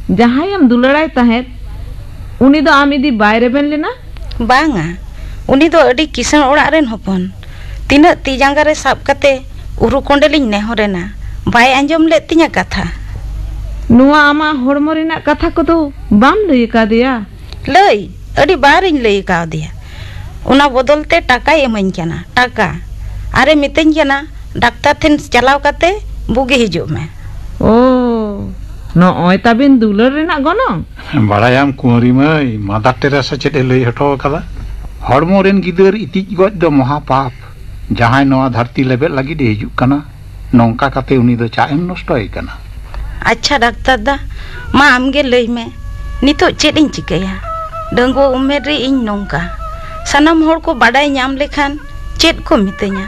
ᱡᱟᱦᱟᱸᱭᱮᱢ ᱫᱩᱞᱟᱹᱲᱟᱭ ᱛᱟᱦᱮᱸᱫ, ᱩᱱᱤ ᱫᱚ ᱟᱢ ᱤᱫᱤ ᱵᱟᱭ ᱨᱮᱵᱮᱱ ᱞᱮᱱᱟ? ᱵᱟᱝᱟ, ᱩᱱᱤ ᱫᱚ ᱟᱹᱰᱤ ᱠᱤᱥᱟᱹᱬ ᱚᱲᱟᱜ ᱨᱮᱱ ᱦᱚᱯᱚᱱ᱾ ᱛᱤᱱᱟᱹᱜ ᱛᱤ ᱡᱟᱸᱜᱟ ᱨᱮ ᱥᱟᱵ ᱠᱟᱛᱮ ᱩᱨᱩ ᱠᱚᱸᱰᱮᱞᱤᱧ ᱱᱮᱦᱚᱨᱮᱱᱟ, ᱵᱟᱭ ᱟᱸᱡᱚᱢ ᱞᱮᱫ ᱛᱤᱧᱟᱹ ᱠᱟᱛᱷᱟ᱾ ᱱᱚᱣᱟ ᱟᱢᱟᱜ ᱦᱚᱲᱢᱚ ᱨᱮᱱᱟᱜ ᱠᱟᱛᱷᱟ ᱠᱚᱫᱚ ᱵᱟᱢ ᱞᱟᱹᱭ ᱟᱠᱟᱫᱮᱭᱟ? ᱞᱟᱹᱭ, ᱟᱹᱰᱤ ᱵᱟᱨᱤᱧ ᱞᱟᱹᱭ ᱠᱟᱣᱫᱮᱭᱟ᱾ ᱚᱱᱟ ᱵᱚᱫᱚᱞ ᱛᱮ ᱴᱟᱠᱟᱭ ᱤᱢᱟᱹᱧ ᱠᱟᱱᱟ, ᱴᱟᱠᱟ᱾ ᱟᱨᱮ ᱢᱤᱛᱟᱹᱧ ᱠᱟᱱᱟ, "ᱰᱟᱠᱛᱟᱨ ᱴᱷᱮᱱ ᱪᱟᱞᱟᱣ ᱠᱟᱛᱮ ᱵᱩᱜᱤ ᱦᱤᱡᱩᱜ ᱢᱮ᱾" ᱳ, ᱱᱚᱜᱼᱚᱭ ᱛᱟᱵᱤᱱ ᱫᱩᱞᱟᱹᱲ ᱨᱮᱱᱟᱜ ᱜᱚᱱᱚᱝ? ᱵᱟᱲᱟᱭᱟᱢ ᱠᱩᱸᱣᱟᱨᱤ ᱢᱟᱹᱭ, ᱢᱟᱫᱟᱨ ᱴᱮᱨᱮᱥᱟ ᱪᱮᱫ ᱮ ᱞᱟᱹᱭ ᱦᱚᱴᱚ ᱟᱠᱟᱫᱟ? ᱦᱚᱲᱢᱚ ᱨᱮᱱ ᱜᱤᱫᱟᱹᱨ ᱤᱛᱤᱡ ᱜᱚᱡ ᱫᱚ ᱢᱚᱦᱟ ᱯᱟᱯ᱾ ᱡᱟᱦᱟᱸᱭ ᱱᱚᱣᱟ ᱫᱷᱟᱹᱨᱛᱤ ᱞᱮᱵᱮᱫ ᱞᱟᱹᱜᱤᱫ ᱮ ᱦᱤᱡᱩᱜ ᱠᱟᱱᱟ, ᱱᱚᱝᱠᱟ ᱠᱟᱛᱮ ᱩᱱᱤ ᱫᱚ ᱪᱟᱜ ᱮᱢ ᱱᱚᱥᱴᱚᱭᱮ ᱠᱟᱱᱟ᱾ ᱟᱪᱪᱷᱟ ᱰᱟᱠᱛᱟᱨ ᱫᱟ, ᱢᱟ ᱟᱢᱜᱮ ᱞᱟᱹᱭ ᱢᱮ, ᱱᱤᱛᱚᱜ ᱪᱮᱫ ᱤᱧ ᱪᱤᱠᱟᱹᱭᱟ? ᱰᱟᱺᱜᱩᱣᱟᱹ ᱩᱢᱮᱨ ᱨᱮ ᱤᱧ ᱱᱚᱝᱠᱟ᱾ ᱥᱟᱱᱟᱢ ᱦᱚᱲ ᱠᱚ ᱵᱟᱰᱟᱭ ᱧᱟᱢ ᱞᱮᱠᱷᱟᱱ ᱪᱮᱫ ᱠᱚ ᱢᱤᱛᱟᱹᱧᱟ?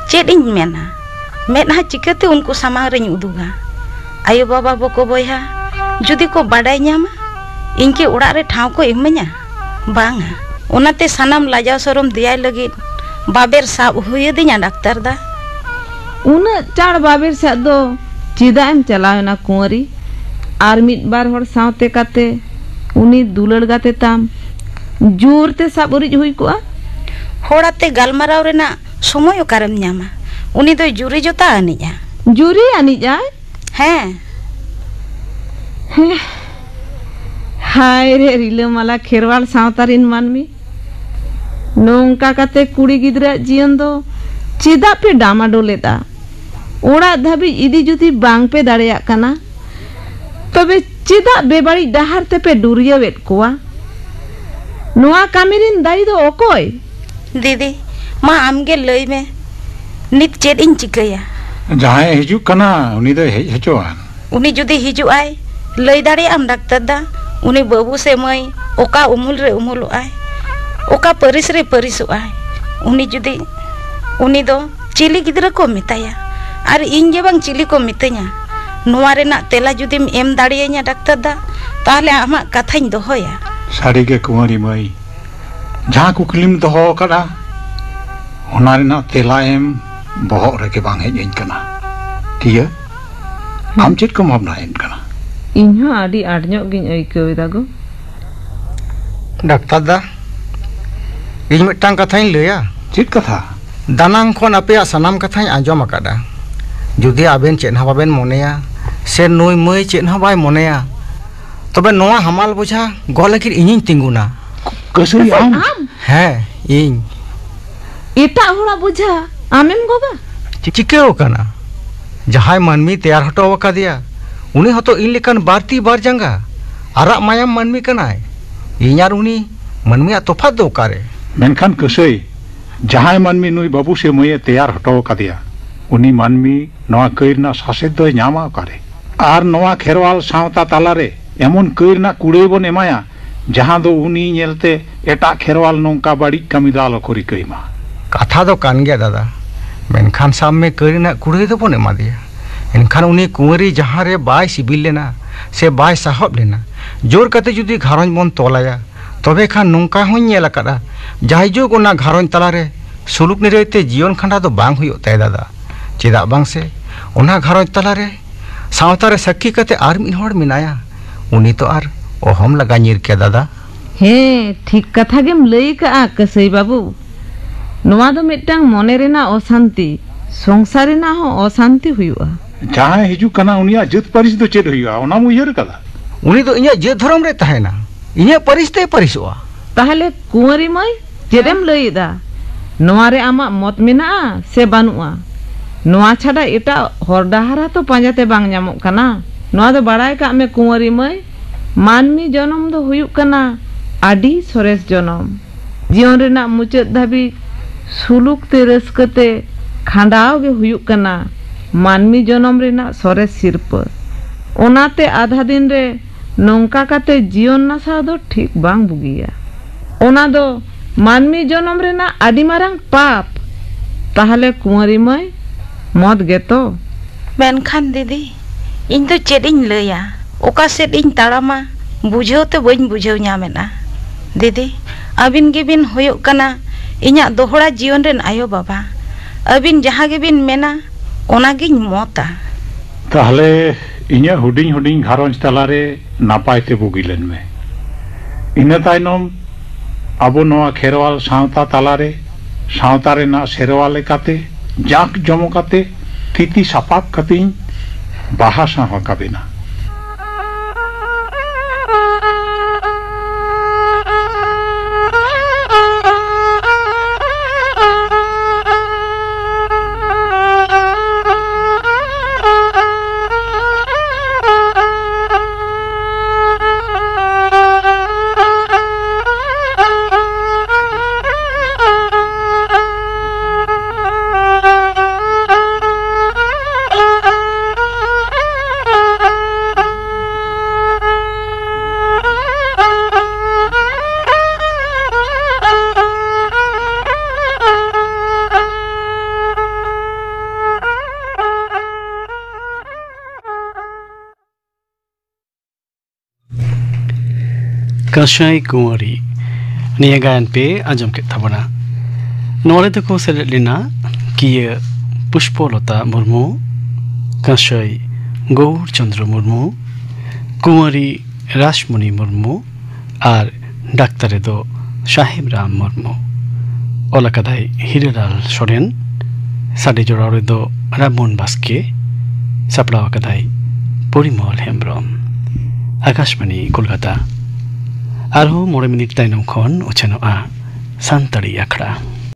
ᱪᱮᱫ ᱤᱧ ᱢᱮᱱᱟ? ᱢᱮᱫᱦᱟ ᱪᱤᱠᱟᱹᱛᱮ ᱩᱱᱠᱩ ᱥᱟᱢᱟᱝ ᱨᱤᱧ ᱩᱫᱩᱜᱟ? ᱟᱭᱳ ᱵᱟᱵᱟ ᱵᱚᱠᱚ ᱵᱚᱭᱦᱟ ᱡᱩᱫᱤ ᱠᱚ ᱵᱟᱰᱟᱭ ᱧᱟᱢᱟ, ᱤᱧ ᱠᱤ ᱚᱲᱟᱜ ᱨᱮ ᱴᱷᱟᱶ ᱠᱚ ᱤᱢᱟᱹᱧᱟ? ᱵᱟᱝᱟ᱾ ᱚᱱᱟᱛᱮ ᱥᱟᱱᱟᱢ ᱞᱟᱡᱟᱣ ᱥᱚᱨᱚᱢ ᱫᱮᱭᱟᱭ ᱞᱟᱹᱜᱤᱫ ᱵᱟᱵᱮᱨ ᱥᱟᱵ ᱦᱩᱭ ᱟᱹᱫᱤᱧᱟ, ᱰᱟᱠᱛᱟᱨ ᱫᱟ᱾ ᱩᱱᱟᱹᱜ ᱪᱟᱬ ᱵᱟᱵᱮᱨ ᱥᱟᱵ ᱫᱚ ᱪᱮᱫᱟᱜ ᱮᱢ ᱪᱟᱞᱟᱣ ᱮᱱᱟ ᱠᱩᱸᱣᱟᱨᱤ? ᱟᱨ ᱢᱤᱫ ᱵᱟᱨ ᱦᱚᱲ ᱥᱟᱶᱛᱮ ᱠᱟᱛᱮ ᱩᱱᱤ ᱫᱩᱞᱟᱹᱲ ᱜᱟᱛᱮ ᱛᱟᱢ ᱡᱳᱨ ᱛᱮ ᱥᱟᱵ ᱩᱨᱤᱡ ᱦᱩᱭ ᱠᱚᱜᱼᱟ᱾ ᱦᱚᱲ ᱟᱛᱮ ᱜᱟᱞᱢᱟᱨᱟᱣ ᱨᱮᱱᱟᱜ ᱥᱚᱢᱚᱭ ᱚᱠᱟᱨᱮᱢ ᱧᱟᱢᱟ? ᱩᱱᱤ ᱫᱚᱭ ᱡᱩᱨᱤ ᱡᱚᱛᱟ ᱟᱹᱱᱤᱡᱼᱟ᱾ ᱡᱩᱨᱤ ᱟᱹᱱᱤᱡ ᱟᱭ? ᱦᱮᱸ᱾ ᱦᱮᱸ᱾ ᱦᱟᱭ ᱨᱮ ᱨᱤᱞᱟᱹᱢᱟᱞᱟ ᱠᱷᱮᱨᱣᱟᱞ ᱥᱟᱶᱛᱟ ᱨᱤᱱ ᱢᱟᱹᱱᱢᱤ, ᱱᱚᱝᱠᱟ ᱠᱟᱛᱮ ᱠᱩᱲᱤ ᱜᱤᱫᱽᱨᱟᱹᱣᱟᱜ ᱡᱤᱭᱚᱱ ᱫᱚ ᱪᱮᱫᱟᱜ ᱯᱮ ᱰᱟᱢᱟᱰᱳᱞ ᱮᱫᱟ? ᱚᱲᱟᱜ ᱫᱷᱟᱹᱵᱤᱡ ᱤᱫᱤ ᱡᱩᱫᱤ ᱵᱟᱝ ᱯᱮ ᱫᱟᱲᱮᱭᱟᱜ ᱠᱟᱱᱟ, ᱛᱚᱵᱮ ᱪᱮᱫᱟᱜ ᱵᱮᱵᱟᱹᱲᱤᱡ ᱰᱟᱦᱟᱨ ᱛᱮᱯᱮ ᱰᱩᱨᱤᱭᱟᱹᱣᱮᱫ ᱠᱚᱣᱟ? ᱱᱚᱣᱟ ᱠᱟᱹᱢᱤ ᱨᱤᱱ ᱫᱟᱭᱤ ᱫᱚ ᱚᱠᱚᱭ? ᱫᱤᱫᱤ, ᱢᱟ ᱟᱢᱜᱮ ᱞᱟᱹᱭ ᱢᱮ, ᱱᱤᱛ ᱪᱮᱫ ᱤᱧ ᱪᱤᱠᱟᱹᱭᱟ? ᱡᱟᱦᱟᱸᱭᱮ ᱦᱤᱡᱩᱜ ᱠᱟᱱᱟ, ᱩᱱᱤ ᱫᱚᱭ ᱦᱮᱡ ᱦᱚᱪᱚᱣᱟᱱ᱾ ᱩᱱᱤ ᱡᱩᱫᱤ ᱦᱤᱡᱩᱜ ᱟᱭ, ᱞᱟᱹᱭ ᱫᱟᱲᱮᱭᱟᱜ ᱟᱢ ᱰᱟᱠᱛᱟᱨ ᱫᱟ, ᱩᱱᱤ ᱵᱟᱹᱵᱩ ᱥᱮ ᱢᱟᱹᱭ ᱚᱠᱟ ᱩᱢᱩᱞ ᱨᱮ ᱩᱢᱩᱞᱚᱜ ᱟᱭ, ᱚᱠᱟ ᱯᱟᱹᱨᱤᱥ ᱨᱮ ᱯᱟᱹᱨᱤᱥᱚᱜ ᱟᱭ? ᱩᱱᱤ ᱡᱩᱫᱤ, ᱩᱱᱤ ᱫᱚ ᱪᱤᱞᱤ ᱜᱤᱫᱽᱨᱟᱹ ᱠᱚ ᱢᱮᱛᱟᱭᱟ? ᱟᱨ ᱤᱧ ᱜᱮ ᱵᱟᱝ ᱪᱤᱞᱤ ᱠᱚ ᱢᱤᱛᱟᱹᱧᱟ? ᱱᱚᱣᱟ ᱨᱮᱱᱟᱜ ᱛᱮᱞᱟ ᱡᱩᱫᱤᱢ ᱮᱢ ᱫᱟᱲᱮᱭᱟᱹᱧᱟ ᱰᱟᱠᱛᱟᱨ ᱫᱟ, ᱛᱟᱦᱞᱮ ᱟᱢᱟᱜ ᱠᱟᱛᱷᱟᱧ ᱫᱚᱦᱚᱭᱟ᱾ ᱥᱟᱹᱨᱤ ᱜᱮ ᱠᱩᱸᱣᱟᱨᱤ ᱢᱟᱹᱭ, ᱡᱟᱦᱟᱸ ᱠᱩᱠᱞᱤᱢ ᱫᱚᱦᱚ ᱟᱠᱟᱫᱟ, ᱚᱱᱟ ᱨᱮᱱᱟᱜ ᱛᱮᱞᱟ ᱮᱢ ᱵᱚᱦᱚᱜ ᱨᱮᱜᱮ ᱵᱟᱝ ᱦᱮᱡ ᱟᱹᱧ ᱠᱟᱱᱟ᱾ ᱴᱤᱭᱟᱹ, ᱟᱢ ᱪᱮᱫ ᱠᱚᱢ ᱵᱷᱟᱵᱽᱱᱟᱭᱮᱫ ᱠᱟᱱᱟ? ᱤᱧ ᱦᱚᱸ ᱟᱹᱰᱤ ᱟᱸᱴ ᱧᱚᱜ ᱜᱤᱧ ᱟᱹᱭᱠᱟᱹᱣ ᱮᱫᱟ ᱜᱚ᱾ ᱰᱟᱠᱛᱟᱨ ᱫᱟ, ᱤᱧ ᱢᱤᱫᱴᱟᱝ ᱠᱟᱛᱷᱟᱧ ᱞᱟᱹᱭᱟ᱾ ᱪᱮᱫ ᱠᱟᱛᱷᱟ? ᱫᱟᱱᱟᱝ ᱠᱷᱚᱱ ᱟᱯᱮᱭᱟᱜ ᱥᱟᱱᱟᱢ ᱠᱟᱛᱷᱟᱧ ᱟᱸᱡᱚᱢ ᱟᱠᱟᱫᱟ᱾ ᱡᱩᱫᱤ ᱟᱵᱮᱱ ᱪᱮᱫ ᱦᱚᱸ ᱵᱟᱵᱮᱱ ᱢᱚᱱᱮᱭᱟ, ᱥᱮ ᱱᱩᱭ ᱢᱟᱹᱭ ᱪᱮᱫ ᱦᱚᱸ ᱵᱟᱭ ᱢᱚᱱᱮᱭᱟ, ᱛᱚᱵᱮ ᱱᱚᱣᱟ ᱦᱟᱢᱟᱞ ᱵᱚᱡᱷᱟ ᱜᱚᱜ ᱞᱟᱹᱜᱤᱫ ᱤᱧᱤᱧ ᱛᱤᱸᱜᱩᱱᱟ᱾ ᱠᱟᱹᱥᱟᱹᱭ ᱟᱢ? ᱦᱮᱸ, ᱤᱧ᱾ ᱮᱴᱟᱜ ᱦᱚᱲᱟᱜ ᱵᱚᱡᱷᱟ ᱟᱢᱮᱢ ᱜᱚᱜᱟ? ᱪᱤᱠᱟᱹᱣ ᱠᱟᱱᱟ? ᱡᱟᱦᱟᱸᱭ ᱢᱟᱹᱱᱢᱤ ᱛᱮᱭᱟᱨ ᱦᱚᱴᱚ ᱟᱠᱟᱫᱮᱭᱟ, ᱩᱱᱤ ᱦᱚᱸᱛᱚ ᱤᱧ ᱞᱮᱠᱟᱱ ᱵᱟᱨ ᱛᱤ ᱵᱟᱨ ᱡᱟᱸᱜᱟ, ᱟᱨᱟᱜ ᱢᱟᱭᱟᱢ ᱢᱟᱹᱱᱢᱤ ᱠᱟᱱᱟᱭ᱾ ᱤᱧ ᱟᱨ ᱩᱱᱤ ᱢᱟᱹᱱᱢᱤᱭᱟᱜ ᱛᱚᱯᱷᱟᱛ ᱫᱚ ᱚᱠᱟᱨᱮ? ᱢᱮᱱᱠᱷᱟᱱ ᱠᱟᱹᱥᱟᱹᱭ, ᱡᱟᱦᱟᱸᱭ ᱢᱟᱹᱱᱢᱤ ᱱᱩᱭ ᱵᱟᱹᱵᱩ ᱥᱮ ᱢᱟᱹᱭᱮ ᱛᱮᱭᱟᱨ ᱦᱚᱴᱚ ᱟᱠᱟᱫᱮᱭᱟ, ᱩᱱᱤ ᱢᱟᱹᱱᱢᱤ ᱱᱚᱣᱟ ᱠᱟᱹᱭ ᱨᱮᱱᱟᱜ ᱥᱟᱥᱮᱛ ᱫᱚᱭ ᱧᱟᱢᱟ ᱚᱠᱟᱨᱮ? ᱟᱨ ᱱᱚᱣᱟ ᱠᱷᱮᱨᱣᱟᱞ ᱥᱟᱶᱛᱟ ᱛᱟᱞᱟᱨᱮ ᱮᱢᱚᱱ ᱠᱟᱹᱭ ᱨᱮᱱᱟᱜ ᱠᱩᱲᱟᱹᱭ ᱵᱚᱱ ᱮᱢᱟᱭᱟ, ᱡᱟᱦᱟᱸ ᱫᱚ ᱩᱱᱤ ᱧᱮᱞᱛᱮ ᱮᱴᱟᱜ ᱠᱷᱮᱨᱣᱟᱞ ᱱᱚᱝᱠᱟ ᱵᱟᱹᱲᱤᱡ ᱠᱟᱹᱢᱤ ᱫᱚ ᱟᱞᱚ ᱠᱚ ᱨᱤᱠᱟᱹᱭ ᱢᱟ᱾ ᱠᱟᱛᱷᱟ ᱫᱚ ᱠᱟᱱ ᱜᱮᱭᱟ ᱫᱟᱫᱟ, ᱢᱮᱱᱠᱷᱟᱱ ᱥᱟᱵ ᱢᱮ ᱠᱟᱹᱭ ᱨᱮᱱᱟᱜ ᱠᱩᱲᱟᱹᱭ ᱫᱚᱵᱚᱱ ᱮᱢᱟᱫᱮᱭᱟ, ᱮᱱᱠᱷᱟᱱ ᱩᱱᱤ ᱠᱩᱸᱣᱟᱹᱨᱤ ᱡᱟᱦᱟᱸ ᱨᱮ ᱵᱟᱭ ᱥᱤᱵᱤᱞ ᱞᱮᱱᱟ ᱥᱮ ᱵᱟᱭ ᱥᱟᱦᱚᱵ ᱞᱮᱱᱟ, ᱡᱳᱨ ᱠᱟᱛᱮ ᱡᱩᱫᱤ ᱜᱷᱟᱨᱚᱸᱡᱽ ᱵᱚᱱ ᱛᱚᱞᱟᱭᱟ, ᱛᱚᱵᱮ ᱠᱷᱟᱱ ᱱᱚᱝᱠᱟ ᱦᱚᱸᱧ ᱧᱮᱞ ᱟᱠᱟᱫᱼᱟ, ᱡᱟᱭᱡᱩᱜᱽ ᱚᱱᱟ ᱜᱷᱟᱨᱚᱸᱡᱽ ᱛᱟᱞᱟᱨᱮ ᱥᱩᱞᱩᱠ ᱱᱤᱨᱟᱹᱭ ᱛᱮ ᱡᱤᱭᱚᱱ ᱠᱷᱟᱸᱰᱟᱣ ᱫᱚ ᱵᱟᱝ ᱦᱩᱭᱩᱜ ᱛᱟᱭ ᱫᱟᱫᱟ᱾ ᱪᱮᱫᱟᱜ ᱵᱟᱝ ᱥᱮ ᱚᱱᱟ ᱜᱷᱟᱨᱚᱸᱡᱽ ᱛᱟᱞᱟᱨᱮ ᱥᱟᱶᱛᱟ ᱨᱮ ᱥᱟᱹᱠᱷᱤ ᱠᱟᱛᱮ ᱟᱨ ᱢᱤᱫ ᱦᱚᱲ ᱢᱮᱱᱟᱭᱟ, ᱩᱱᱤ ᱛᱚ ᱟᱨ ᱚᱦᱚᱢ ᱞᱟᱜᱟ ᱧᱤᱨ ᱠᱮᱭᱟ ᱫᱟᱫᱟ᱾ ᱦᱮᱸ, ᱴᱷᱤᱠ ᱠᱟᱛᱷᱟ ᱜᱮᱢ ᱞᱟᱹᱭ ᱠᱟᱜᱼᱟ ᱠᱟᱹᱥᱟᱹᱭ ᱵᱟᱹᱵᱩ᱾ ᱱᱚᱣᱟ ᱫᱚ ᱢᱤᱫᱴᱟᱝ ᱢᱚᱱᱮ ᱨᱮᱱᱟᱜ ᱚᱥᱟᱱᱛᱤ, ᱥᱚᱝᱥᱟᱨ ᱨᱮᱱᱟᱜ ᱦᱚᱸ ᱚᱥᱟᱱᱛᱤ ᱦᱩᱭᱩᱜᱼᱟ᱾ ᱡᱟᱦᱟᱸᱭ ᱦᱤᱡᱩᱜ ᱠᱟᱱᱟ ᱩᱱᱤᱭᱟᱜ ᱡᱟᱹᱛ ᱯᱟᱹᱨᱤᱥ ᱫᱚ ᱪᱮᱫ ᱦᱩᱭᱩᱜᱼᱟ, ᱚᱱᱟᱢ ᱩᱭᱦᱟᱹᱨ ᱟᱠᱟᱫᱟ? ᱩᱱᱤ ᱫᱚ ᱤᱧᱟᱹᱜ ᱡᱟᱹᱛ ᱫᱷᱚᱨᱚᱢ ᱨᱮ ᱛᱟᱦᱮᱱᱟ, ᱤᱧᱟᱹᱜ ᱯᱟᱹᱨᱤᱥ ᱛᱮᱭ ᱯᱟᱹᱨᱤᱥᱚᱜᱼᱟ᱾ ᱛᱟᱦᱞᱮ ᱠᱩᱸᱣᱟᱨᱤ ᱢᱟᱹᱭ, ᱪᱮᱫ ᱮᱢ ᱞᱟᱹᱭ ᱮᱫᱟ? ᱱᱚᱣᱟ ᱨᱮ ᱟᱢᱟᱜ ᱢᱚᱛ ᱢᱮᱱᱟᱜᱼᱟ ᱥᱮ ᱵᱟᱹᱱᱩᱜᱼᱟ? ᱱᱚᱣᱟ ᱪᱷᱟᱰᱟ ᱮᱴᱟᱜ ᱦᱚᱨ ᱰᱟᱦᱟᱨ ᱦᱚᱸᱛᱚ ᱯᱟᱸᱡᱟᱛᱮ ᱵᱟᱝ ᱧᱟᱢᱚᱜ ᱠᱟᱱᱟ᱾ ᱱᱚᱣᱟ ᱫᱚ ᱵᱟᱲᱟᱭ ᱠᱟᱜ ᱢᱮ ᱠᱩᱸᱣᱟᱨᱤ ᱢᱟᱹᱭ, ᱢᱟᱹᱱᱢᱤ ᱡᱚᱱᱚᱢ ᱫᱚ ᱦᱩᱭᱩᱜ ᱠᱟᱱᱟ ᱟᱹᱰᱤ ᱥᱚᱨᱮᱥ ᱡᱚᱱᱚᱢ᱾ ᱡᱤᱭᱚᱱ ᱨᱮᱱᱟᱜ ᱢᱩᱪᱟᱹᱫ ᱫᱷᱟᱹᱵᱤᱡ ᱥᱩᱞᱩᱠ ᱛᱮ ᱨᱟᱹᱥᱠᱟᱹ ᱛᱮ ᱠᱷᱟᱸᱰᱟᱣ ᱜᱮ ᱦᱩᱭᱩᱜ ᱠᱟᱱᱟ ᱢᱟᱹᱱᱢᱤ ᱡᱚᱱᱚᱢ ᱨᱮᱱᱟᱜ ᱥᱚᱨᱮᱥ ᱥᱤᱨᱯᱟᱹ᱾ ᱚᱱᱟᱛᱮ ᱟᱫᱷᱟ ᱫᱤᱱ ᱨᱮ ᱱᱚᱝᱠᱟ ᱠᱟᱛᱮ ᱡᱤᱭᱚᱱ ᱱᱟᱥᱟᱣ ᱫᱚ ᱴᱷᱤᱠ ᱵᱟᱝ ᱵᱩᱜᱤᱭᱟ᱾ ᱚᱱᱟ ᱫᱚ ᱢᱟᱹᱱᱢᱤ ᱡᱚᱱᱚᱢ ᱨᱮᱱᱟᱜ ᱟᱹᱰᱤ ᱢᱟᱨᱟᱝ ᱯᱟᱯ᱾ ᱛᱟᱦᱞᱮ ᱠᱩᱸᱣᱟᱨᱤ ᱢᱟᱹᱭ, ᱢᱚᱛ ᱜᱮᱛᱚ᱾ ᱢᱮᱱᱠᱷᱟᱱ ᱫᱤᱫᱤ, ᱤᱧ ᱫᱚ ᱪᱮᱫ ᱤᱧ ᱞᱟᱹᱭᱟ, ᱚᱠᱟ ᱥᱮᱫ ᱤᱧ ᱛᱟᱲᱟᱢᱟ, ᱵᱩᱡᱷᱟᱹᱣ ᱛᱮ ᱵᱟᱹᱧ ᱵᱩᱡᱷᱟᱹᱣ ᱧᱟᱢᱮᱫᱼᱟ᱾ ᱫᱤᱫᱤ, ᱟᱹᱵᱤᱱ ᱜᱮᱵᱤᱱ ᱦᱩᱭᱩᱜ ᱠᱟᱱᱟ ᱤᱧᱟᱹᱜ ᱫᱚᱦᱲᱟ ᱡᱤᱭᱚᱱ ᱨᱮᱱ ᱟᱭᱳ ᱵᱟᱵᱟ᱾ ᱟᱹᱵᱤᱱ ᱡᱟᱦᱟᱸ ᱜᱮᱵᱤᱱ ᱢᱮᱱᱟ, ᱚᱱᱟᱜᱤᱧ ᱢᱚᱛᱟ᱾ ᱛᱟᱦᱞᱮ ᱤᱧᱟᱹᱜ ᱦᱩᱰᱤᱧ ᱦᱩᱰᱤᱧ ᱜᱷᱟᱨᱚᱸᱡᱽ ᱛᱟᱞᱟᱨᱮ ᱱᱟᱯᱟᱭ ᱛᱮ ᱵᱩᱜᱤ ᱞᱮᱱ ᱢᱮ᱾ ᱤᱱᱟᱹ ᱛᱟᱭᱱᱚᱢ ᱟᱵᱚ ᱱᱚᱣᱟ ᱠᱷᱮᱨᱣᱟᱞ ᱥᱟᱶᱛᱟ ᱛᱟᱞᱟᱨᱮ ᱥᱟᱶᱛᱟ ᱨᱮᱱᱟᱜ ᱥᱮᱨᱣᱟ ᱞᱮᱠᱟᱛᱮ ᱡᱟᱸᱠ ᱡᱚᱢᱚᱠ ᱟᱛᱮ ᱛᱤᱛᱤ ᱥᱟᱯᱟᱵ ᱠᱟᱛᱮᱧ ᱵᱟᱦᱟ ᱥᱟᱶ ᱟᱠᱟᱵᱤᱱᱟ᱾ ᱠᱟᱸᱥᱟᱭ ᱠᱩᱸᱣᱟᱨᱤ, ᱱᱤᱭᱟᱹ ᱜᱟᱭᱟᱱ ᱯᱮ ᱟᱸᱡᱚᱢ ᱠᱮᱫ ᱛᱟᱵᱚᱱᱟ᱾ ᱱᱚᱣᱟ ᱨᱮᱫᱚ ᱠᱚ ᱥᱮᱞᱮᱫ ᱞᱮᱱᱟ ᱠᱤᱭᱟᱹ ᱯᱩᱥᱯᱚᱞᱚᱛᱟ ᱢᱩᱨᱢᱩ, ᱠᱟᱸᱥᱟᱭ ᱜᱳᱣᱩᱨ ᱪᱚᱸᱫᱽᱨᱚ ᱢᱩᱨᱢᱩ, ᱠᱩᱸᱣᱟᱨᱤ ᱨᱟᱥᱢᱚᱱᱤ ᱢᱩᱨᱢᱩ ᱟᱨ ᱰᱟᱠᱛᱟᱨ ᱨᱮᱫᱚ ᱥᱟᱦᱮᱵ ᱨᱟᱢ ᱢᱩᱨᱢᱩ᱾ ᱚᱞ ᱟᱠᱟᱫᱟᱭ ᱦᱤᱨᱟᱹᱞᱟᱞ ᱥᱚᱨᱮᱱ, ᱥᱟᱰᱮ ᱡᱚᱲᱟᱣ ᱨᱮᱫᱚ ᱨᱟᱢᱢᱳᱦᱚᱱ ᱵᱟᱥᱠᱮ, ᱥᱟᱯᱲᱟᱣ ᱟᱠᱟᱫᱟᱭ ᱯᱚᱨᱤᱢᱚᱞ ᱦᱮᱢᱵᱨᱚᱢ᱾ ᱟᱠᱟᱥᱵᱟᱬᱤ ᱠᱳᱞᱠᱟᱛᱟ᱾ ᱟᱨᱦᱚᱸ ᱢᱚᱬᱮ ᱢᱤᱱᱤᱴ ᱛᱟᱭᱱᱚᱢ ᱠᱷᱚᱱ ᱩᱪᱷᱟᱹᱱᱚᱜᱼᱟ ᱥᱟᱱᱛᱟᱲᱤ ᱟᱠᱷᱲᱟ᱾